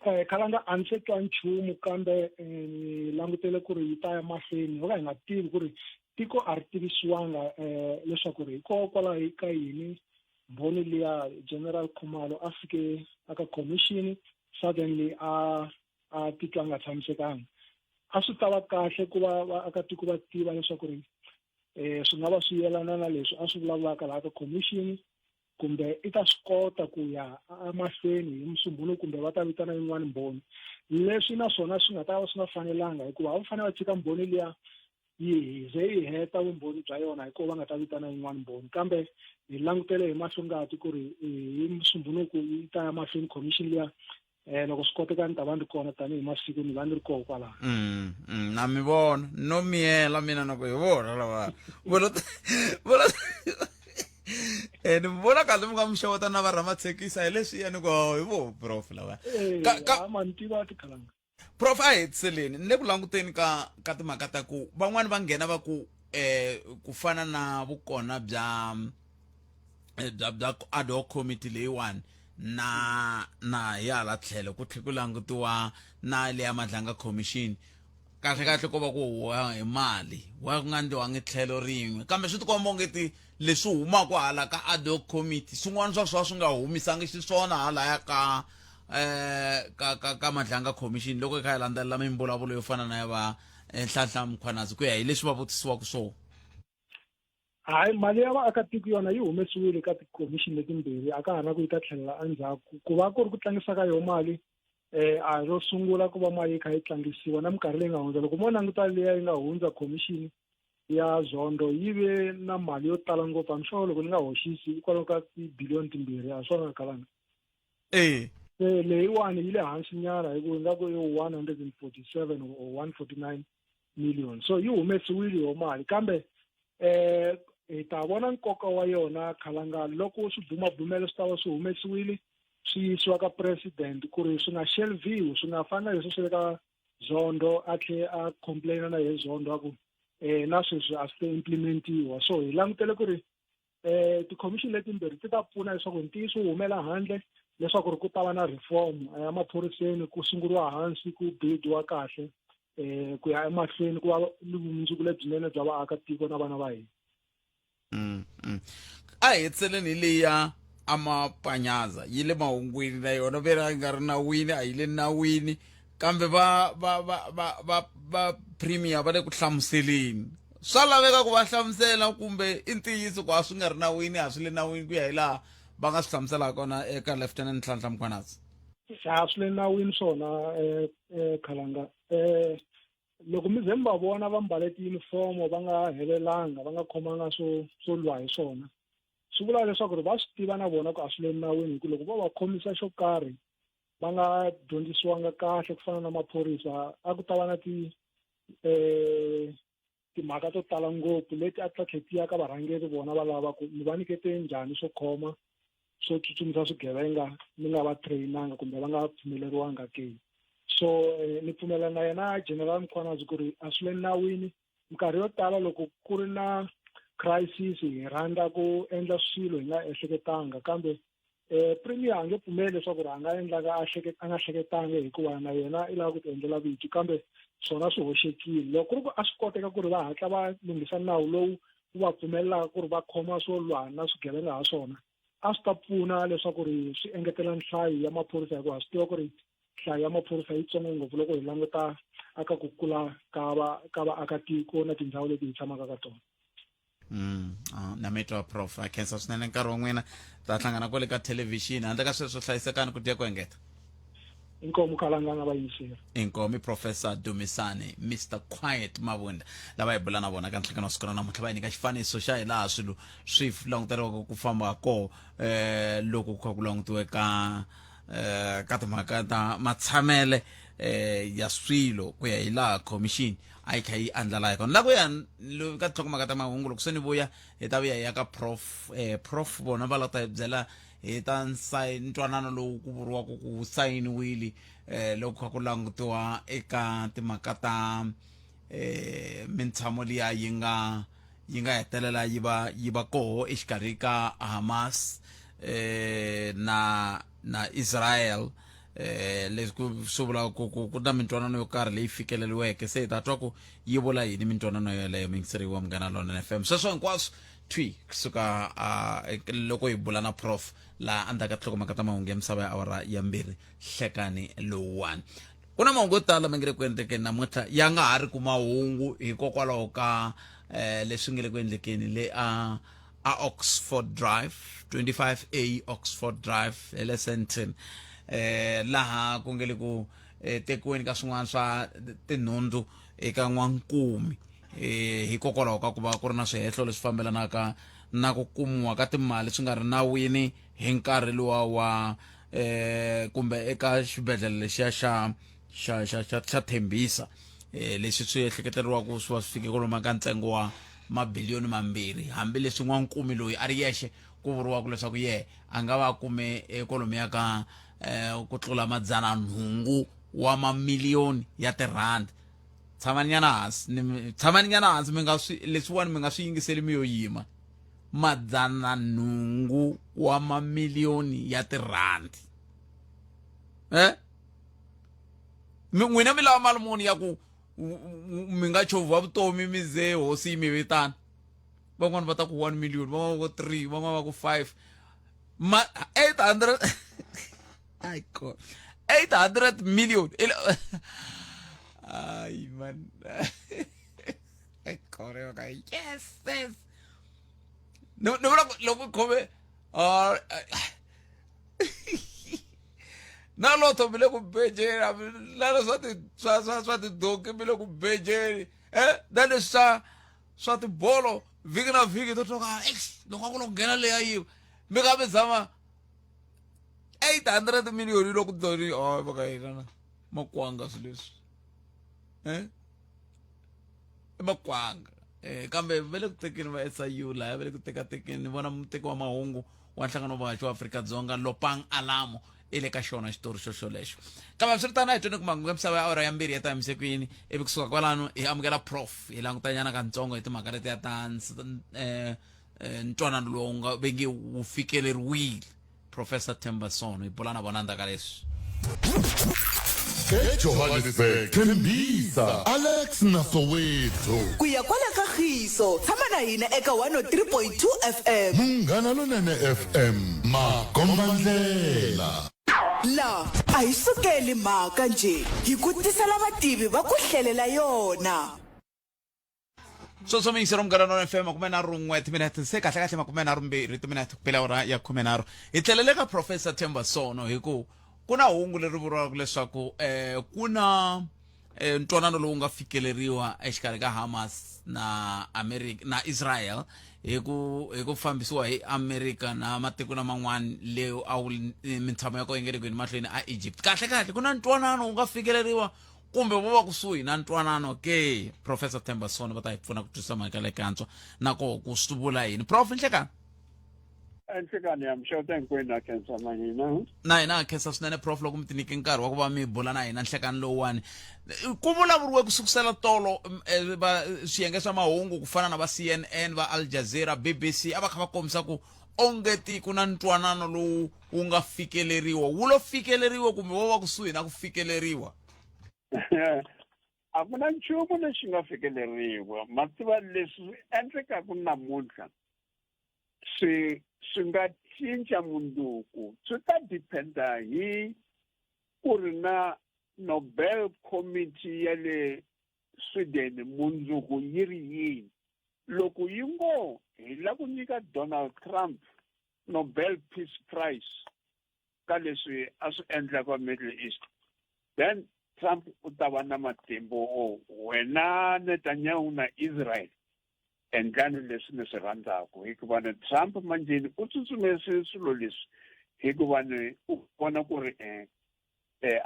Khalanga, a ni se twa nchumu, kambe ni langutele ku ri yi ta ya mahlweni, ho ka hi nga tivi ku ri tiko a ri tivisiwanga leswaku ri hikokwalaho ka yini mbhoni liya General Khumalo a fike aka commission suddenly a titwa a nga tshamisekanga. A swi ta va kahle ku va vaakatiko va tiva leswaku ri swi nga va swi yelana na leswi a swi vulavulaka laha ka commission, kumbe i ta swi kota ku ya emahlweni hi Musumbhunuku, kumbe va ta vitana yin'wana mbhoni, leswi naswona swi nga ta va swi nga fanelanga, hikuva a va fanele va tshika mbhoni liya yi ze yi heta vumbhoni bya yona, hikuva va nga ta vitana yin'wana mbhoni. Kambe hi langutele hi mahlongati ku ri hi Musumbhunuku yi ta ya mahlweni commission liya. Loko swi koteka ni ta va ni ri kona, tanihi masiku ni va ni ri koho kwalaho. Na mi vona no miyela mina na ku hi vona lava vona vona ni vona kahle mi nga mi xeweta na va rhamathekisa hi leswiya ni ku hi vo prof lava. Ma ni tiva tikhalanga. Prof, a hetiseleni ni le ku languteni ka timhaka ta ku van'wani va nghena va ku ku fana na vukona bya ad hoc committee leyiwani na hi hala tlhelo ku tlhela ku langutiwa na leya Madlanga Commission, kahle kahle ko va ku huwa hi mali wa ku nga endliwangi tlhelo rin'we, kambe swi tikomba ongeti leswi humaka hala ka ad hoc committee swin'wana swa swona swi nga humisangi xiswona halaya ka Madlanga Commission, loko hi kha hi landzelela mimbulavulo yo fana na ya va Nhlanhla Mkhwanazi ku ya hi leswi va vutisiwaka swona. Hayi, mali ya vaakatiko yona yi humesiwile ka tikhomixini letimbirhi, a ka ha na ku yi ta tlhelela endzhaku. Ku va ku ri ku tlangisa ka yona mali, a ro sungula ku va mali yi kha yi tlangisiwa na minkarhi leyi nga hundza. Loko mo languta liya yi nga hundza khomixini, ya Zondo yi ve na mali yo tala ngopfu I'm sure loko ni nga hoxisi i kwalomu ka tibiliyoni timbirhi a swona kalanga e se leyiwani yi le hansi nyana hi ku ingaku i 147 or 149 million so yi humesiwile yo mali kambe eh hi ta vona nkoka wa yona khalanga loko swibumabumelo swi ta va swi humesiwile swi yisiwa ka president ku ri swi nga shelviwi swi nga fani na leswi swi le ka Zondo a tlhe a complaina na ye Zondo a ku eh na sweswi a swi te implementiwa so hi langutele ku ri eh ti-commission letimbirhi ti ta pfuna leswaku ntiyiso wu humela handle leswaku ri ku ta va na reform emaphoriseni ku sunguriwa hansi ku buildiwa kahle eh ku ya emahlweni ku va ni vumundzuku lebyinene bya vaakatiko na vana va hina mm, mm. a hi hetseleni hi leya amapanyaza yi le mahungwini na yona ve ri nga ri nawini a yi le nawini kambe va va va va va va premier va le ku hlamuseleni swa laveka ku va hlamusela kumbe i ntiyiso ku a swi nga ri nawini a swi le nawini ku ya hi laha va nga swi hlamuselaka kona eka lieutenant Nhlanhla Mkhwanazi a swi le nawini swona eh, eh, khalanga eh loko mi ze mi va vona va mbale tiyunifomo va nga helelanga va nga khomanga swo swo lwa hi swona swi vula leswaku ri va swi tiva na vona ku a swi le nawini hi ku loko vo va khomisa xo karhi va nga dyondzisiwanga kahle ku fana na maphorisa a ku ta va na ti eh timhaka to tala ngopfu leti a ti ta tlhela ti ya ka varhangeri vona va lava ku mi va nyikete njhani swo khoma swo tsutsumisa swigevenga mi nga va trainanga kumbe va nga pfumeleriwanga ke so eh, ni pfumela na yena general Mkhwanazi ku ri a swi le nawini minkarhi yo tala loko ku ri na crisis hi rhandza ku endla swilo hi nga ehleketanga kambe eh premier a nge pfumeli leswaku ri a nga endlaka a hleket a nga hleketanga hikuva na yena i lava ku ti endlela vito kambe swona swi hoxekile loko ku ri ku a swi koteka ku ri va hatla va lunghisa nawu lowu wu va pfumelelaka ku ri va khoma swo lwa na swigevenga ha swona a swi ta pfuna leswaku ri swi engetela nhlayo ya maphorisa hikuva swi tiva ku ri nhlayo ya maphorisa yitsongo ngopfu loko hi languta aka ku kula ka va ka vaakatiko na tindhawu leti hi tshamaka ka tona Mm, ah, na mi twa prof a khensa swinene nkarhi wa n'wina ta hlangana kwale ka thelevhixini handle ka sweswo hlayisekani ku dya ku engeta inkomu khalangana va yingiseri inkomi professor dumisani mr quiet mavunda lava hi bula na vona ka nhlangano wa siku ra namuntlha va hi nyika xifaniso xa hi laha swilo swi languteriwaka ku famba koho um loko ku kha ku langutiwe ka um ka timhaka ta matshamele um ya swilo ku ya hi laha commission a yi kha yi andlala hi kona la ku ya ka tinhlokomhaka ta mahungu loko se ni vuya hi ta vuya hi ya ka prof eh, prof vona va la ta hi byela hi ta ntwanano lowu ku vuriwaka ku sayiniwile eh, loko kha ku langutiwa eka timhaka ta eh, mintshamo liya yi nga yi nga hetelela yi va yi va koho exikarhi ka Hamas eh, na na Israel eh leswi ku swi vula ku ku ku na mintwanano yo karhi leyi fikeleriweke se hi ta twa ku yi vula yini mintwanano yoleyo mingiseri wa munghana lonene fm sweswo hinkwaswo thwi kusuka loko hi bula na prof laha a ndzhaku ka tinhlokomhaka ta mahungu ya misava ya awara ya mbirhi hlekani lowuwani ku na mahungu yo tala ma nge le ku endlekeni namuntlha ya nga ha ri ku mahungu hikokwalaho ka um leswi nge le ku endlekeni le a a Oxford Drive 25A Oxford Drive hi le Sandton eh laha ku nge le ku eh, tekiweni ka swin'wana swa tinhundzu eka n'wankumi eh hikokwalaho ka ku va ku ri na swihehlo leswi fambelanaka na ku kumiwa ka timali swi nga ri nawini hi nkarhi luwa wa eh kumbe eka xibedhlele lexiya xa xa xa xa, xa Thembisa eh leswi swi ehleketeriwaka swi va swi fike kwalomu ka ntsengo wa mabiliyoni mambirhi hambileswi n'wankumi loyi a ri yexe ku vuriwaka leswaku ye a nga va a kume eh, kwalomuya ka eh, ku tlula madzana nhungu wa mamiliyoni ya tirhandi tshamaninyana hansi tshamaninyana hansi mi nga swi leswiwani mi nga swi yingiseli mi yo yima madzana nhungu wa mamiliyoni ya tirhandi eh mi n'wina mi lava mali muni ya ku mi nga chovhiwa vutomi mi ze hosi yi mi vitana van'wani va ta ku 1 million van'wana va ku 3 van'wana va ku 5 ma 800 ay ko 800 million ay man ay kore ka yes yes no no loko khome na lotho mi le ku bejeni na leswa ti swa swa swa tidonki mi le ku bejeni eh na leswi swa swa tibolo vhiki na vhiki to toka ex loko a ku lo nghena leya yiva mi ka mi zama 800 million yi loko doni oh va ka yina na makwanga swilo leswi eh i makwanga eh kambe va le ku tekeni va SIU laya va le ku tekatekeni ni vona muteki wa mahungu wa nhlangano wa vahaxi wa Afrika-Dzonga Lopang Alamo i le ka xona xitori xo xolexo kambe hambiswiritano a hi tweni ku mahungu ya misava ya awara ya mbirhi ya ta yimise ku yini ivi kusuka kwalano hi amukela prof hi langutanyana kantsongo hi timhaka letiya ta eh, eh, ntwanano lowu nga ve nge wu fikeleriwile professor Themba Sono hi bula na vona ndzhaku ka leswi ejohannesburg thembisa alex na soweto ku ya kwala ka khiso tshama na hina eka 103.2 fm munghana lonene fm makombandlela la a hi sukeli mhaka njhe hi ku tisela vativi va ku hlelela yona Sweswo miyingiseri Munghana Lonene FM 31 timinete se kahle kahle 32 timinete ku pela awara ya 13 hi tlhelele ka Professor Themba Sono hi ku ku na hungu leri vuriwaka leswaku eh ku na eh, ntwanano lowu nga fikeleriwa exikarhi ka Hamas na America na Israel hi ku hi ku fambisiwa hi America na matiko laman'wana leyo a wu mintshamo ya kona yi nga le ku yeni mahlweni a Egypt kahle kahle ku na ntwanano wu nga fikeleriwa kumbe vo va kusuhi na ntwanano ke professor Themba Sono va ta hi pfuna ku twisisa mhaka leyi kantswa na koho ku swi vula yini prof nhlekani enhlekani ya mixota hinkwenu a khensa na hina na hina ha khensa swinene prof loko mi tinike nkarhi wa ku va mi bula na hina nhlekani lowuwani ku vulavuriwe ku sukusela tolo eh, va swiyenge swa mahungu ku fana na va cnn va al jazeera bbc a va kha va kombisa ku ongeti ku na ntwanano lowu wu nga fikeleriwa wu lo fikeleriwa kumbe wo va kusuhi na ku fikeleriwa a ku na nchumu lexi nga fikeleriwa ma tiva leswi swi endlekaka namuntlha swi swi nga cinca mundzuku swi ta dependa hi ku ri na Nobel Committee ya le Sweden mundzuku yi ri yini loko yi ngo hi la ku nyika Donald Trump Nobel Peace Prize ka leswi a swi endlaka Middle East then Trump u ta va na matimba o wena Netanyahu na Israel endlani leswi mi swi rhandzaka hikuva ni Trump manjeni u tsutsumese swilo leswi hikuva ni u vona ku ri eh, eh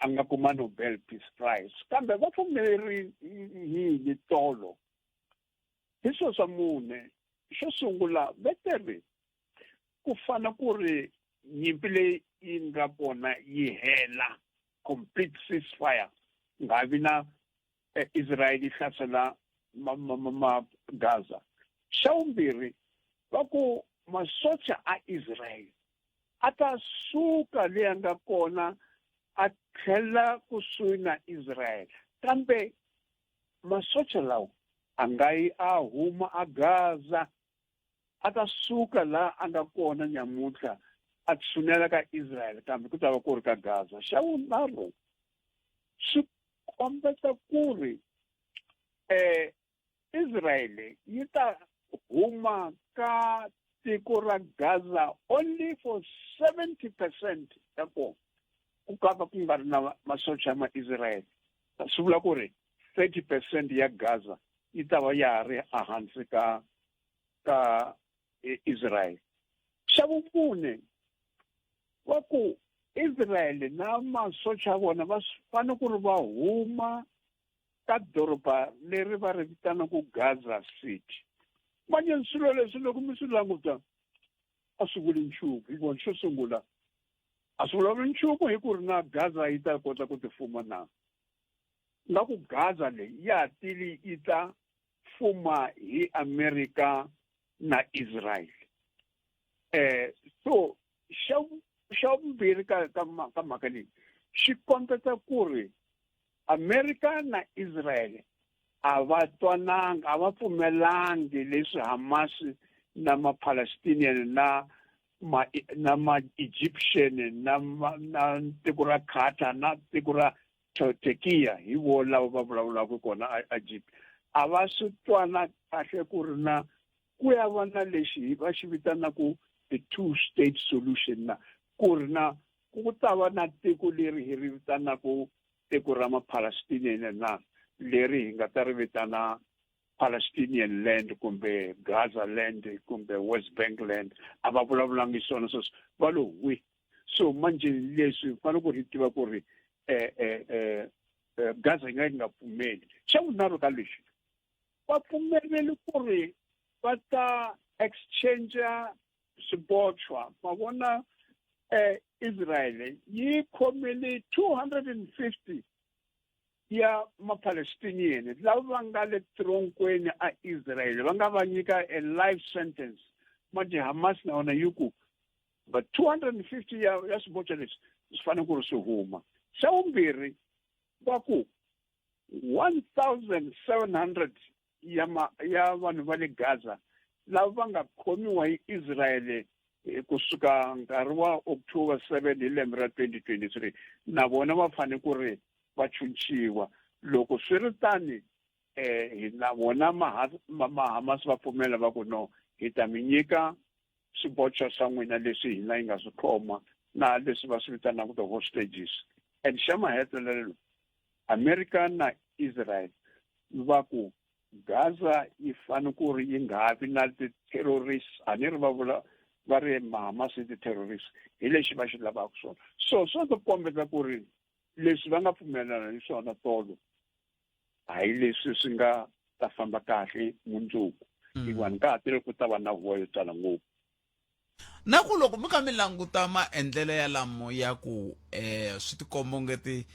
a nga kuma Nobel Peace Prize kambe va pfumeleri yini tolo hi swo swa mune xo sungula veteri ku fana ku ri nyimpi leyi yi nga kona yi hela complete ceasefire nga vi na eh, Israel yi hlasela ma, ma, ma, ma Gaza xa vumbirhi va ku masocha a Israel a ta suka leyi a nga kona a tlhela kusuhi na Israel kambe masocha lawa a nga yi a huma a Gaza a ta suka laha a nga kona nyamuntlha a tshunela ka Israel kambe ku ta va ku ri ka Gaza xa vunharhu swi kombeta ku ri eh Israel yi ta huma ka tiko ra Gaza only for 70 percent ya kona ku kava ku nga ri na masocha ya ma-Israel swi vula ku ri 30 percent ya Gaza yi ta va ya ha ri ehansi ka ka Israel xa vumune wa ku Israel na masocha ya vona va fanele ku ri va huma ka doroba leri va ri vitanaka Gaza City manje swilo leswi loko mi swi languta a swi vuli nchumu hikuva xo sungula a swi vulavuli nchumu hi ku ri na Gaza yi ta kota ku tifuma na nga ku Gaza leyi ya ha tili yi ta fuma hi America na Israel eh so xa xa vumbirhi ka ka ka mhaka leyi xi kombeta ku ri America na Israel a va twananga a va pfumelangi leswi Hamas na ma-Palestinian na ma na ma-Egyptian na na tiko ra Qatar na tiko ra Turkiya hi vo lava va vulavulaka kona aEgypt a va swi twana kahle ku ri na ku ya va na lexi va xi vitanaka the two state solution na ku ri na ku ta va na tiko leri hi ri vitanaka tiko ra ma-Palestinian na leri hi nga ta ri vitana Palestinian land kumbe Gaza land kumbe West Bank land a va vulavulanga hi swona sweswo va lo hwi so manje leswi fanele ku ri tiva ku ri eh, eh, eh, eh, Gaza yi nga yi nga pfumeli xa vunharhu ka lexi va pfumeleli ku ri va ta exchange swibochwa ma vona eh Israel yi khomele 250 ya ma-Palestinian lava va nga le tronkweni a Israel va nga va nyika a life sentence manje Hamas na yona yi ku but 250 ya ya swibochwa leswi swi fanele ku ri swi huma xa vumbirhi va ku 1700 ya ma ya vanhu va le Gaza lava va nga khomiwa hi Israel kusuka nkarhi wa October 7 hi lembe ra 2023 na vona va fanele ku ri va chunciwa loko swi ri tani eh hi na vona mahamas va pfumela va ku no hi ta mi nyika swibochwa swa n'wina leswi hina yi nga swi khoma na leswi va swi vitanaka the-hostages and xa mahetelelo America na Israel va ku Gaza yi fanele ku ri yi nga vi na ti-terrorists a ni ri va vula va ri Hamas i ti-terrorists hi lexi va xi lavaka swona so swo to kombeta ku ri leswi va nga pfumelana hi swona tolo hayi leswi swi nga ta famba kahle mundzuku hikuva ni ka ha tele ku ta va na huwa yo tala ngopfu Na ku loko mi kha mi languta maendlelo yalamo ya ku eh swi tikomba ongeti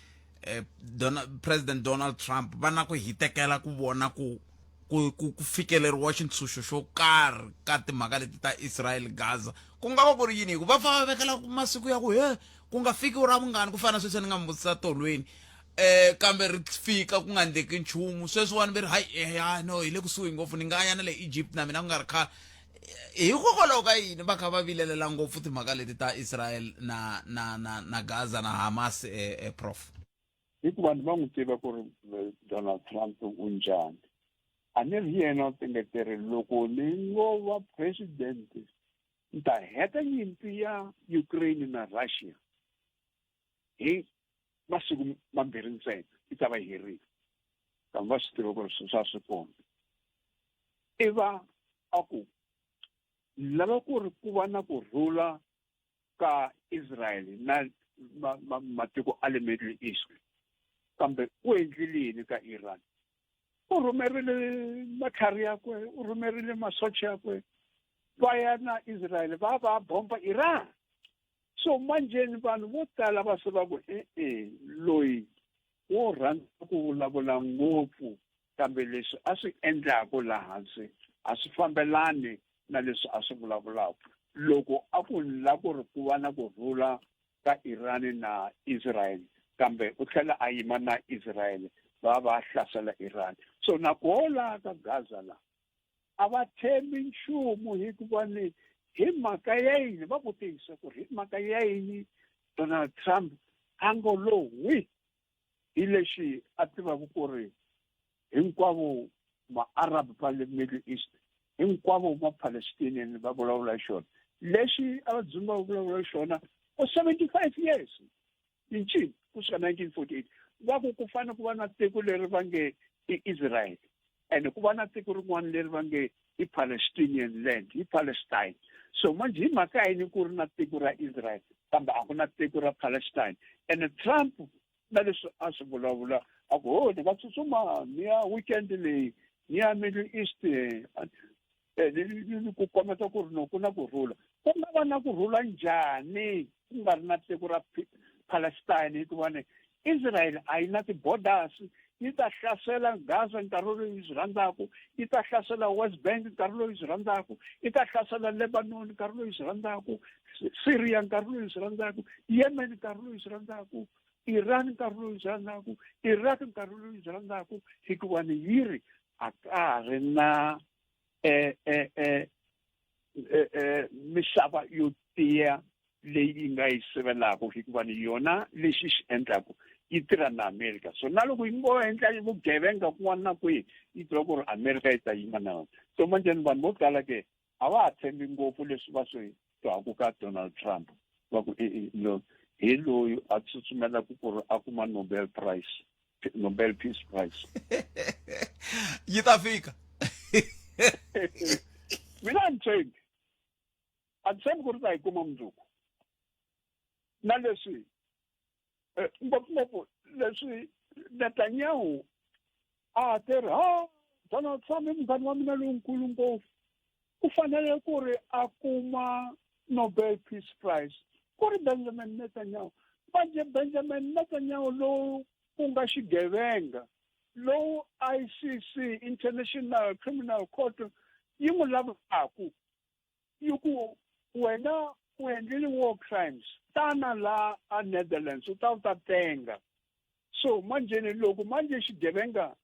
eh Donald, President Donald Trump va na ku hitekela ku vona ku ku ku, ku fikeleriwa xintshunxo xo karhi ka timhaka leti ta Israel Gaza ku nga va ku ri yini hikuva va fa va vekela masiku ya ku he ku nga fiki ra vungani ku fana na sweswi ni nga mi vutisa tolweni eh kambe ri fika ku nga endleki nchumu sweswiwani va ri hayi eh, ya no hi le kusuhi ngopfu ni nga ya na le Egypt na mina ku nga ri khale hikokwalaho ka yini va kha va vilelela ngopfu timhaka leti ta Israel na na na na Gaza na Hamas eh, eh, prof hi ku vanhu va n'wi tiva ku ri eh, Donald Trump u njhani a ni ri yena u tingeteri loko ni ngo va president ni ta heta nyimpi ya Ukraine na Russia hi masiku mambirhi ntsena yi ta va yi herile kambe va swi tiva ku ri sweswo a swi kona i va a ku lava ku ri ku va na ku rhula ka Israel na matiko a le Middle East kambe u endlile yini ka Iran u rhumerile matlhari yakwe u rhumerile masocha yakwe va ya na Israel va va bomba Iran so manjeni vanhu vo tala va se va ku e-e loyi wo rhandza ku vulavula ngopfu kambe leswi a swi endlaku laha hansi a swi fambelani na leswi a swi vulavulaka loko a ku la ku ri ku va na ku rhula ka Iran na Israel kambe u tlhela a yima na Israel va va hlasela Iran so na koho laha ka Gaza la a va tshembi nchumu hikuva ni hi mhaka ya yini va vutisa ku ri hi mhaka ya yini Donald Trump a ngo lo hwi hi lexi a tivaka ku ri hinkwavo ma-Arab va le Middle East hinkwavo ma-Palestinian va vulavula xona lexi a va dzumba va vulavula xona for 75 years yi ncini kusuka 1948 va ku ku fanele ku va na tiko leri va nge i Israel and ku va na tiko rin'wana leri va nge i Palestinian land i Palestine so manje hi mhaka yini ku ri na tiko ra Israel kambe a ku na tiko ra Palestine and Trump na leswi a swi vulavula a ku ho ni nga tsutsuma ni ya weekend leyi ni ya Middle East eh, eh, ku kombeta ku ri no ku na ku rhula ku nga va na ku rhula njhani ku nga ri na tiko ra Palestine hikuva ni Israel a yi na ti-borders yi ta hlasela Gaza nkarhi lowu yi swi rhandzaka yi ta hlasela West Bank nkarhi lowu yi swi rhandzaka yi ta hlasela Lebanon nkarhi lowu yi swi rhandzaka Syria nkarhi lowu yi swi rhandzaka Yemen nkarhi lowu yi swi rhandzaka Iran nkarhi lowu yi swi rhandzaka Iraq nkarhi lowu yi swi rhandzaka hikuva ni yi ri a ka ha ri na eh, eh, eh, eh, eh, misava yo tiya leyi yi nga yi sivelaka hikuva ni yona lexi xi endlaku yi tirha na America so na loko yi ngo endla vugevenga kun'wana na kwihi yi tiva ku ri America yi ta yima na yona so manjheni vanhu vo tala ke a va ha tshembi ngopfu leswi va swi twaku ka Donald Trump va ku e lo hi loyi a tsutsumelaka ku ri a kuma Nobel Prize Nobel Peace Prize yi ta fika Mina a ni tshembi, a ni tshembi ku ri ta yi kuma mundzuku. Na leswi ngopfungopfu leswi Netanyahu a te ri ha Donald Trump i munghana wa mina lonkulu ngopfu, u fanele ku ri a kuma Nobel Peace Prize ku ri Benjamin Netanyahu. Manje Benjamin Netanyahu lowu ku nga xigevenga lowu ICC, International Criminal Court, yi n'wi lavaku, yi ku wena u endlile war crimes, tana la a Netherlands u ta u ta tenga. So manjeni loko manje xigevenga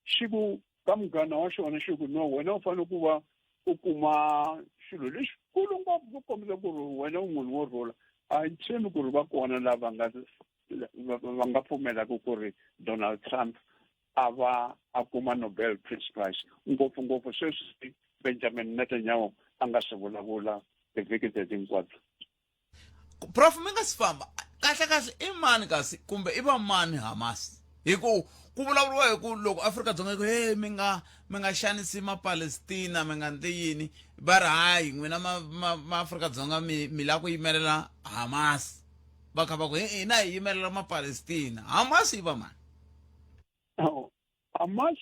xi ku ka munghana wa xona xi ku no, wena u fanele ku va u kuma xilo lexikulu ngopfu ku kombisa ku ri wena u munhu wo rhula, a yi tshembi ku ri va kona lava nga va nga pfumelaka ku ri Donald Trump a va a kuma Nobel Peace Prize, ngopfungopfu sweswi Benjamin Netanyahu a nga swi vulavula tivhiki leti hinkwato. Prof, mi nga si famba, kahle kahle i mani kasi kumbe i va mani Hamas? Hi ku ku vulavuriwa hi ku loko Afrika-Dzonga yi ku he mi nga mi nga xanisi Mapalestina, mi nga ndli yini, va ri hayi n'wina ma Afrika-Dzonga mi mi lava ku yimelela Hamas, va kha va ku hina hi yimelela Mapalestina. Hamas yi va mani? Oh, Hamas,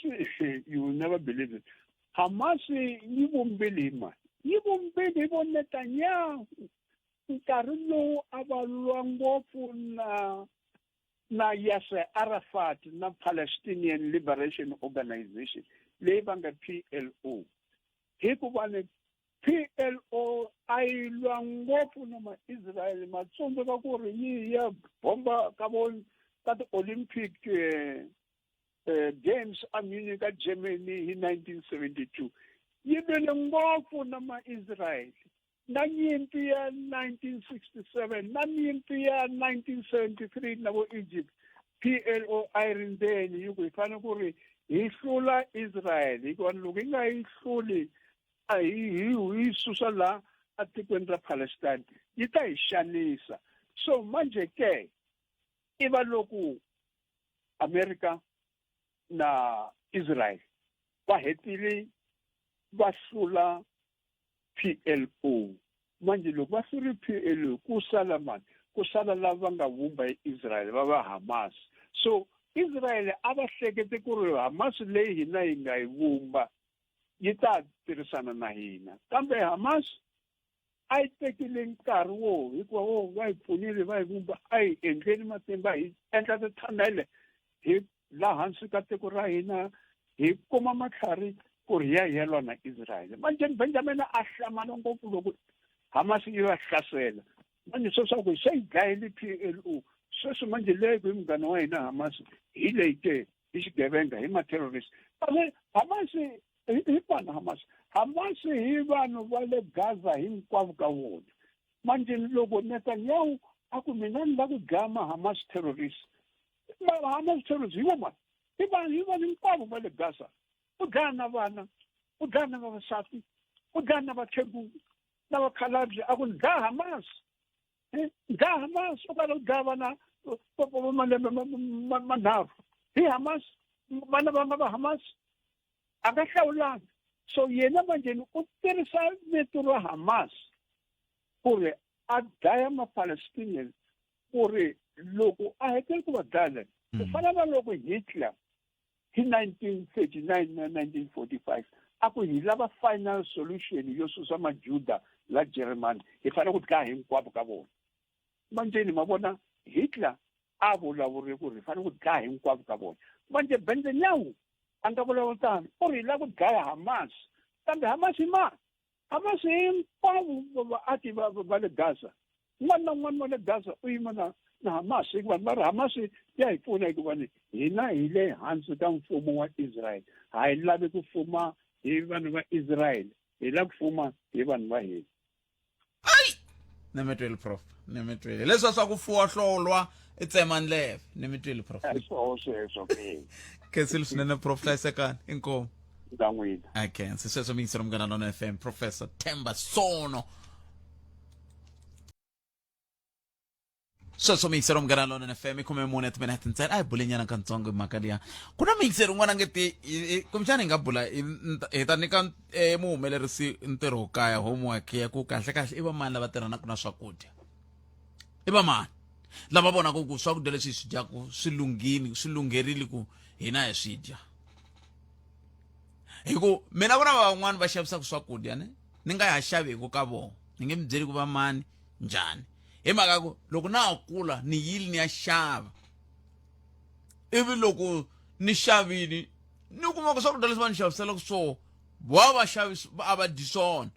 you will never believe it. Hamas yi vumbile hi mani? Yi vumbile hi vo Netanyahu nkarhi lowu a va lwa ngopfu na Yasser Arafat na Palestinian Liberation Organization leyi va nga PLO, hikuva ni PLO a yi lwa ngopfu na ma-Israel. Ma tsundzuka ku ri yi ya bomba ka vo ka ti-Olympic Games a Munich a Germany hi 1972. Yi lwele ngopfu na ma-Israel na nyimpi ya 1967 na nyimpi ya 1973 na vo Egypt. PLO a yi ri ndzeni, yi ku hi fanele ku ri hi hlula Israel, hikuva loko hi nga yi hluli, a hi hi hi susa la atikweni ra Palestine, yi ta hi xanisa. So manje ke i va loko America na Israel va hetile va hlula PLO. Manje loko va hluri PLO, ku sala mani? Ku sala lava va nga vumba Israel, va va Hamas. So Israel a va hlekete ku ri Hamas leyi hina hi nga yi vumba yi ta tirhisana na hina, kambe Hamas a yi tekile nkarhi wo hikuva wo va yi pfunile va yi vumba, a hi endleni matimba, hi endla tithanele hi laha hansi ka tiko ra hina, hi kuma matlhari ku ri hi ya hi ya lwa na Israel. Manje Benjamin a hlamala ngopfu loko Hamas yi va hlasela. Manje sweswaku se yi dlayile PLO, sweswi manje leyi ku hi munghana wa hina Hamas hi leyi ke hi xigevenga, hi ma-terrorist. Kambe Hamas hi vanhu, Hamas hi vanhu va le Gaza hinkwavo ka vona. Manje loko Netanyahu a ku mina ni lava ku dlaya ma-Hamas terrorist, ma-Hamas terrorist hi vo mani? Hi vanhu, hi vanhu hinkwavo va le Gaza. U dlaya na vana, u dlaya na vavasati, u dlaya na vakhegula na vakhalabye, a ku ni dlaya Hamas, dlaya Hamas. U karhi u dlaya vana va malembe manharhu hi Hamas, vana va nga va Hamas, a nga hlawulanga. So yena manjeni u tirhisa vito ra Hamas ku ri a dlaya ma-Palestinian, ku ri loko a hetele ku va dlaya, ku fana na loko Hitler hi 1939 na 1945 a ku hi lava final solution yo susa majuda la Germany, hi fanele ku dlaya hinkwavo ka vona. Manjeni ma vona Hitler a vulavuri ku ri hi fanele ku dlaya hinkwavo ka vona. Manje Benjamin a nga vulavuli tano, u ri hi lava ku dlaya Hamas, kambe Hamas hi mani? Hamas hinkwavo vaaki va le Gaza. Un'wana na un'wana wa le Gaza u yima na Hamas, hikuva va ri Hamas ya hi pfuna, hikuva ni hina hi le hansi ka mfumo wa Israel, ha hi lavi ku fuma hi vanhu va Israel, hi lava ku fuma hi vanhu va hina. Ai, ni mi twile prof, ni mi twile. Leswi swa ku fuwa hlolwa i tsema ndleve, ni mi twile prof. Hi swoho sweswo ke. Khensile swinene prof, hlayisekani, inkomu. Na n'wina. A khensi sweswo miyingiselo Munghana Lona FM, Professor Themba Sono. Sweswo miyingiseri wa Munghana Lonene FM i 14 timinete ntsena. A hi bulenyana katsongo hi mhaka liya. Ku na muyingiseri un'wana a nge ti kumbexana hi nga bula hi ta nyika muhumelerisi ntirho kaya homework ya ku kahle kahle i vamani lava tirhanaka na swakudya. I vamani lava vonaka ku swakudya leswi hi swi dyaka swi lunghini swi lungherile ku hina hi swi dya. Hi ku mina ku na van'wani va xavisaka swakudya ne ni nga ha xavi hi ku ka vona ni nge mi byeli ku va mani njhani. Hi mhaka ku loko na ha kula ni yile ni ya xava ivi loko ni xavile ni kuma ku swakudya leswi va ni xaviselaka swona va va xavisi a va dyi swona.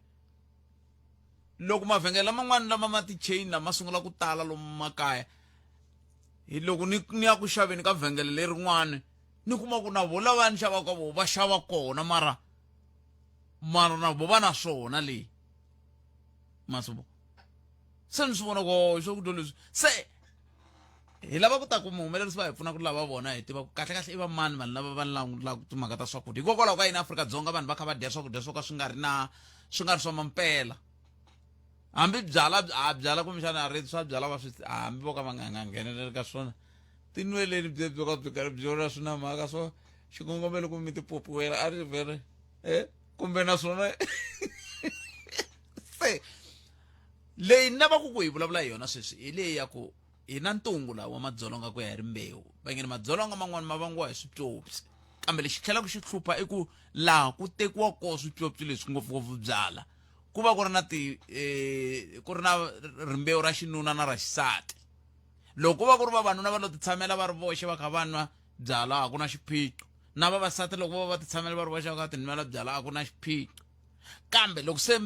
Loko mavhengele laman'wana lama ma ti-chain lama sungula ku tala lomu makaya hi loko ni ni ya ku xaveni ka vhengele lerin'wani ni kuma ku na vo lava ni xavaka ka vo va xava kona mara mara na vo va na swona leyi masivo se ni swi vona ku oh, swakudya leswi se hi lava ku ta ku muhumelerisi va hi pfuna ku lava vona hi tiva ku kahle kahle i va mani vanhu lava va langulaka timhaka ta swakudya. Hikokwalaho ka yini Afrika-Dzonga vanhu va kha va dya swakudya swo ka swi nga ri na swi nga ri swa mampela. Hambi byala a byala kumbexana a ri swa byala va swi hambi vo ka va nga nga ngheneleli ka swona tinweleni bye byo ka byi karhi byona swi na mhaka swo xikongomelo ku mi tipopiwela a ri vele kumbe naswona se leyi ni lavaka ku hi vulavula hi yona sweswi hi leyi ya ku hi na ntungu lawa wa madzolonga ku ya hi rimbewu. Va nge ni madzolonga man'wana ma vangiwa hi swipyopyi kambe lexi tlhelaka xi hlupha i ku laha ku tekiwa koho swipyopyi leswi ngopfungopfu byala ku va ku ri na ti ku ri na rimbewu ra xinuna na ra xisati. Loko ku va ku ri vavanuna va lo titshamela va ri voxe va kha va nwa byala a ku na xiphiqo na vavasati loko vo va titshamela va ri voxe va kha va tinwela byala a ku na xiphiqo. Kambe loko se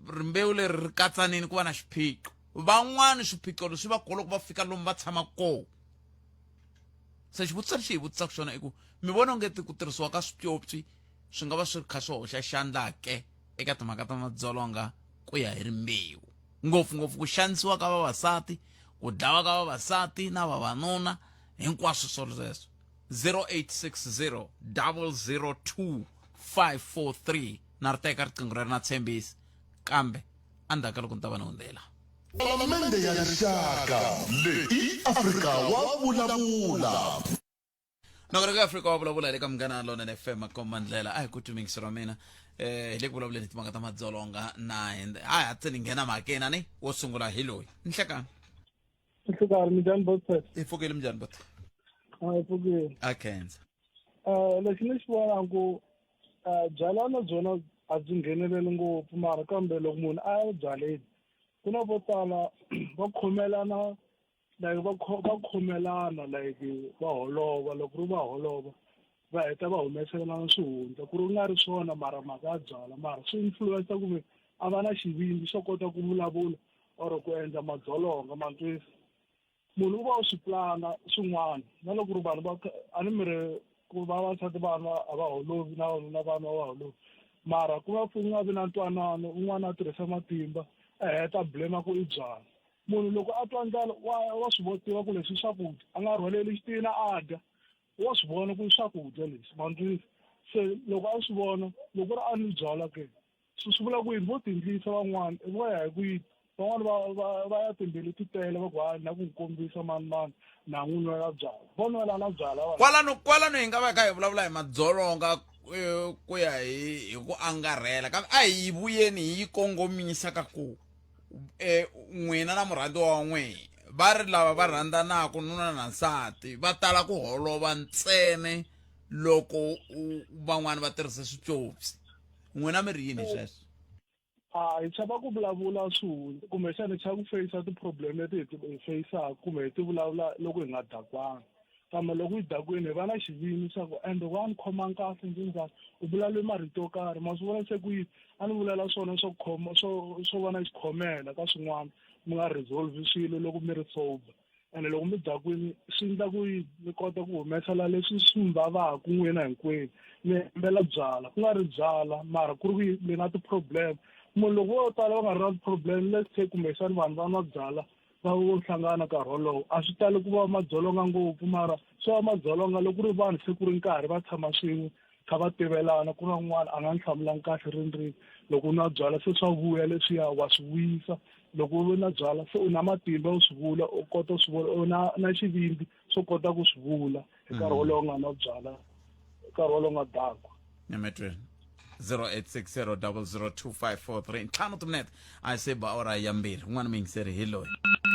rimbewu leri ri katsanini ku va na xiphiqo. Van'wani swiphiqo leswi va kona loko va fika lomu va tshamaka kona. Se xivutiso lexi hi vutisaka xona i ku mi vona onge ku tirhisiwa ka swipyopyi swi nga va swi kha swi hoxa xandla ke eka timhaka ta madzolonga ku ya hi rimbewu, ngopfungopfu ku xanisiwa ka vavasati, ku dlawa ka vavasati na vavanuna, hinkwaswo swoleswo. 0860 002 543 na ri teka riqingho rero na tshembisa kambe endzhaku ka loko ni ta va ni hundzela. Palamende ya Rixaka leyi i Afrika wa vulavula. Nongonoko ya Afrika wa vulavula hi le ka Munghana Lonene FM makomba ndlela a hi ku twi ra mina eh hi le ku vulavuleni hi timhaka ta madzolonga na a ha tse ni nghena mhakeni ani wo sungula hi loyi nhlekani. Nhlekani minjhani botset? Hi pfukile minjhani bot? A hi pfukile. A khensa. Lexi ni xi vonaka ku byalwa na byona a byi ngheneleli ngopfu mara kambe loko munhu a ya byaleni ku na vo tala va khomelana like va va khomelana like va holova loko ri va holova va heta va humeselana swihundla ku ri ku nga ri swona mara mhaka ya byala mara swi influence kumbe a va na xivindzi xo kota ku vulavula or ku endla madzolonga ma twisisa. Munhu u va u swi pulana swin'wana na loko ku ri vanhu va a ni mi ri ku vavasati va nwa a va holovi na vavanuna va nwa va holovi mara ku va ku nga vi na ntwanano un'wana a tirhisa matimba a heta a blame ku i byala munhu loko a twa ndlala wa wa swi tiva ku leswi i swakudya a nga rhwaleli xitina a dya wa swi vona ku i swakudya leswi ma ni twisisa se loko a swi vona loko ku ri a nwi byala ke swi swi vula ku yini vo tindlisa van'wana i vo ya hi ku yini van'wana va va va ya timbilu ti tele va ku hayi na ku n'wi kombisa mani mani na n'wi nwela byala vo nwelana byala va Kwalano kwalano hi nga va hi kha hi vulavula hi madzolonga ku ya hi hi ku angarhela kambe a hi vuyeni hi yi kongomisa ka ku n'wina na murhandziwa wa n'wina va ri lava va rhandzanaka nuna na nsati va tala ku holova ntsena loko van'wani va tirhisa switsotsi. N'wina mi ri yini hi sweswo? A hi chava ku vulavula swihundla kumbexana hi chava ku feyisa ti-problem leti hi ti hi feyisaka kumbe hi ti vulavula loko hi nga dakwanga kambe loko hi dakwini hi va na xivindzi xa ku ende wa ni khomangi kahle njhinjhani u vulavule marito yo karhi ma swi vona se ku yini a ni vulela swona swo khoma swo swo va na xikhomela ka swin'wana mi nga resolve swilo loko mi ri sober. Ene loko mi dakwini swi endla ku mi kota ku humesela leswi swi mi vavaka n'wina hinkwenu mi hembela byala ku nga ri byala mara ku ri ku mi na ti-problem munhu loko vo tala va nga ri na ti-problem let's say kumbexana vanhu va nwa byala va vo hlangana nkarhi wolowo a swi tali ku va madzolonga ngopfu mara swi va madzolonga loko ku ri vanhu se ku ri nkarhi va tshama swin'we. Kha va tivelana ku na un'wana a nga ni hlamulangi kahle rindzini. Loko u nwa byala se swa vuya leswiya wa swi vuyisa. Loko u nwa byala se u na matimba yo swi vula u kota ku swi vula u na na xivindzi swo kota ku swi vula hi nkarhi wolowo u nga nwa byala hi nkarhi wolowo u nga dakwa. Nyametweni 0860002543 ntlhanu timinete a se ba awara ya mbirhi un'wana muyingiseri hi loyi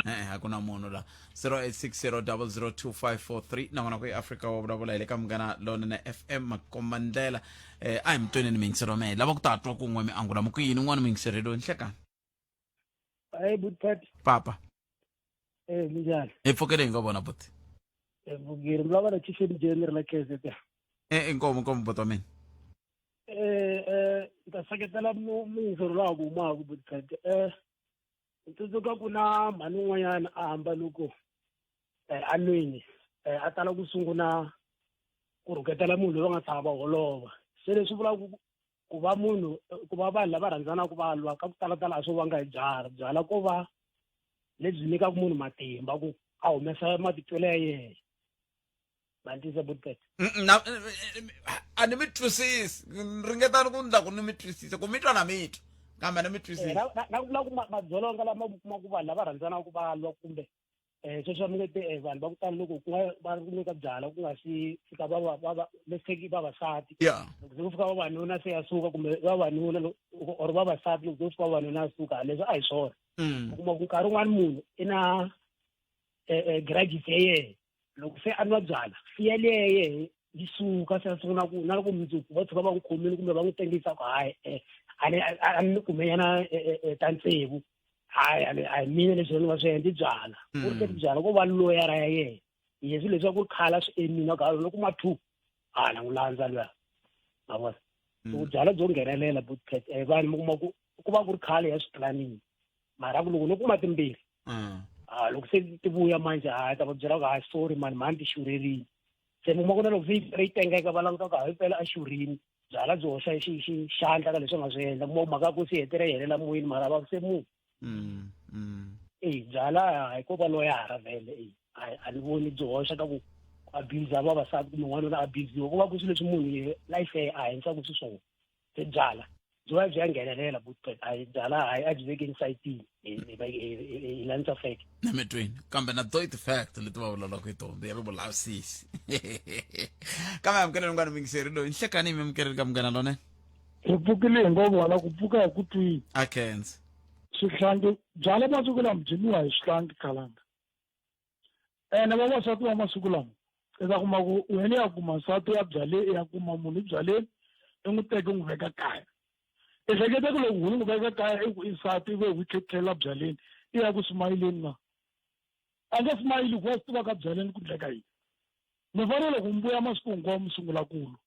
e-e a ku na munhu la 0860002543 nakona ku eafrika wa vulavula hi le ka munghana lonene fm makombandlela eh, a hi mi muyingiseri wa mehe lava ku ta twa kun'we mi angula mi ku yini un'wana muyingiseri loyi nhlekani Hayi butphat papa eh minjhani hi pfukele hi nga vona buti eh vugiri mi lava na chifeni jeni ri la KZN e inkomu inkomu buti wa mina eh eh ni ta seketela muyingiseri lowa ku humaka butphat eh ni tsundzuka ku na mhani un'wanyana a hamba loko eh a nwini eh a tala ku sungula ku rhuketela munhu loyi va nga tshama va holova se leswi vulaka ku ku va munhu ku va vanhu lava rhandzanaka va lwa ka ku talatala a swo vanga hi byala byala ko va lebyi nyikaka munhu matimba ku a humesa matitwelo ya yena mantisa butpet a ni mi twisisi ringetani ku ndla ku ni mi twisisa ku mi twa na mi twa kambe a ni mi twisisi na ku vula ku madzolonga lama kuma ku vanhu lava rhandzanaka va lwa kumbe um sweswi va mi te eh, vanhu va ku tala loko ku nga va ri nyika byala ku nga si fika va va va let's take vavasati loko se ku fika vavanuna se ya suka kumbe vavanuna or vavasati loko se ku fika vavanuna ya suka leswi a hi swona mm. u kuma ku nkarhi wun'wani munhu i na eh, eh, grudges ya yena loko se a nwa byala fiya liya ya yehe yi suka se a sungula ku na loko mundzuku va tshuka va n'wi khomile kumbe va n'wi tengisa ku hayi um a ni a ni kumenyana ta tsevu hayi a a hi mina leswi ni nga swi endla i byala ku ri ke byala ko va loyara ya yena hi swilo leswaku ri khala swi emina ka loko ma two ha na n'wi landza luya ma vona so byala byo nghenelela bootcat eh, vanhu mi kuma ku ku va ku ri khale ya swi planini mara ku loko no kuma timbirhi a loko se ti vuya manje ha ta va byela ku ha sorry mani mhani ti xurerini se mi kuma ku na loko se yi tengeka va languta ku ha yi pela a xurini byala byi hoxa xi xi xandla ka leswi nga swi endla kuma mhaka ku se hetelela yi helela moyeni mara va se munhu mm, mm. eyi byala hayi ko va loyara vhele eyi hayi a ni voni byi hoxa ka ku abuse vavasati kumbe n'wanuna abusiwa ku va ku swilo leswi munhu life ya a hanyisaka xiswona se byala byi va byi ya nghenelela a byala hayi a byi vekeni sayitini hi landza fact nametweni kambe na to i ti-fact leti va vulavulaka hi tona ya ri vulavisisi kambe amukeleni munghana mingiseri loyi nhlekani mi amukeleni ka munghana lone hi pfukile hi ngo vona ku pfuka hi ku twini a khensa swihlangi byala masiku lama byi nwiwa hi swihlangi khalanga ene vavasati va masiku lama i ta kuma ku wena ya kuma nsati ya byale ya kuma munhu byaleni i n'wi teke n'wi veka kaya i hleketa ku loko u n'wi veka kaya i ku i nsati ve wi tlhela byaleni i ya ku simayileni na a nge simayili ku wa swi tiva ka byaleni ku ndleka yini mi fanele loko mi vuya masiku hinkwawo mi sungula ku lwa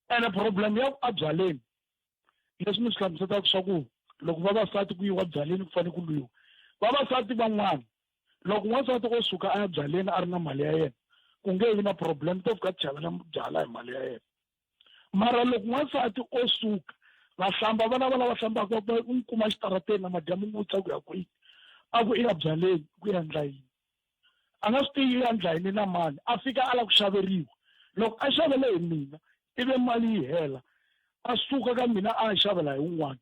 ene problem ya ku a byaleni leswi mi swi hlamuselaka swa ku loko vavasati ku yiwa byaleni ku fanele ku lwiwa vavasati van'wana loko n'wansati o suka a ya byaleni a ri na mali ya yena ku nge vi na problem to fika ti xavela byala hi mali ya yena mara loko n'wansati o suka va hlamba vana va lava hlambaka va n'wi kuma xitarateni na madyambu n'wi vutisa ku ya kwihi a ku i ya byaleni ku ya endla yini a nga swi tivi ya ndla yini na mani a fika a lava ku xaveriwa loko a xavele hi mina ivi mali yi hela a suka ka mina a ya xavela hi wun'wana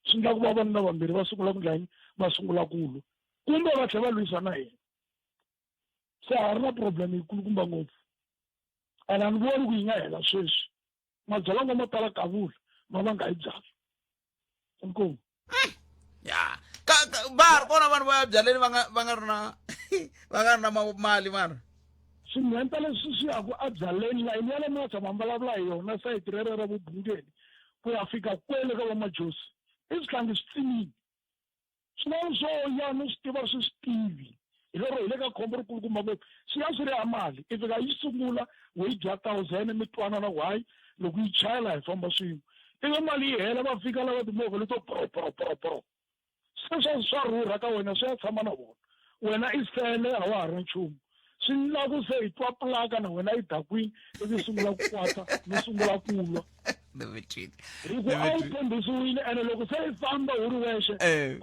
swi endla ku vavanuna vambirhi va sungula ku ndla yini va sungula ku lwa kumbe va tlhela va lwisa na yena se ha ri na problem yikulukumba ngopfu and a ni voni ku yi nga hela sweswi madzolonga mo tala kavula ma va nga yi byala inkomu ya ka va ri kona vanhu va ya byaleni va nga va nga ri na va nga ri na mali mara swinhwenta leswi swi yaku ebyaleni layini ya le mi nga tshama mi vulavula hi yona sayiti rero ra vubungeni ku ya fika kwele ka vamajosi i swihlangi swi tsimile swin'wana swo ya no swi tiva swi swi tivi hi lero hi le ka khombo ri kulukumba ngopfu swi ya swi ri ya mali i fika yi sungula wo yi dya thousand mi twanana ku hayi loko yi chayela hi famba swin'we ivi mali yi hela va fika lava timovha leto pro pro pro pro se swa swa rhurha ka wena swi ya tshama na vona wena i sele a wa ha ri nchumu swi ndla ku se hi twa pulaka na wena yi dakwini ivi sungula ku kwata mi sungula ku lwa hi ku a wu tshembisiwile ene loko se yi famba wu ri wexe eh.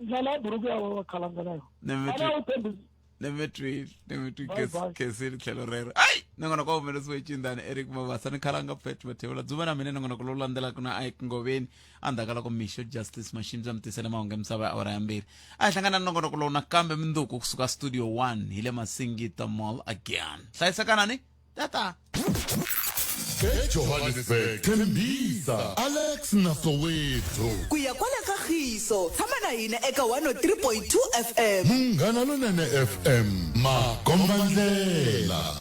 ndlela ya buruku ya va khalanga na yona a wu tshembisi Ni mi twile, ni mi twile Bye, bye. khensile tlhelo rero. Ai, nongonoko wa humelerisiwe hi Cindani Eric Mabasa ni Khalanga Pet Mathebula. Dzuma na mina nongonoko lowu landzelaka na Ike Ngoveni endzhaku ka loko Mixo Justice Mashimba mi tisele mahungu ya misava ya awara ya mbirhi. A hi hlangana na nongonoko lowu nakambe mundzuku kusuka Studio 1 hi le Masingita Mall again. Hlayisekanani. Tata. Ejohannesburg, Tembisa, Alex na Soweto. Ku ya kwala ka Khiso, tshama na hina eka 103.2 FM. Munghana Lonene FM, makombandlela.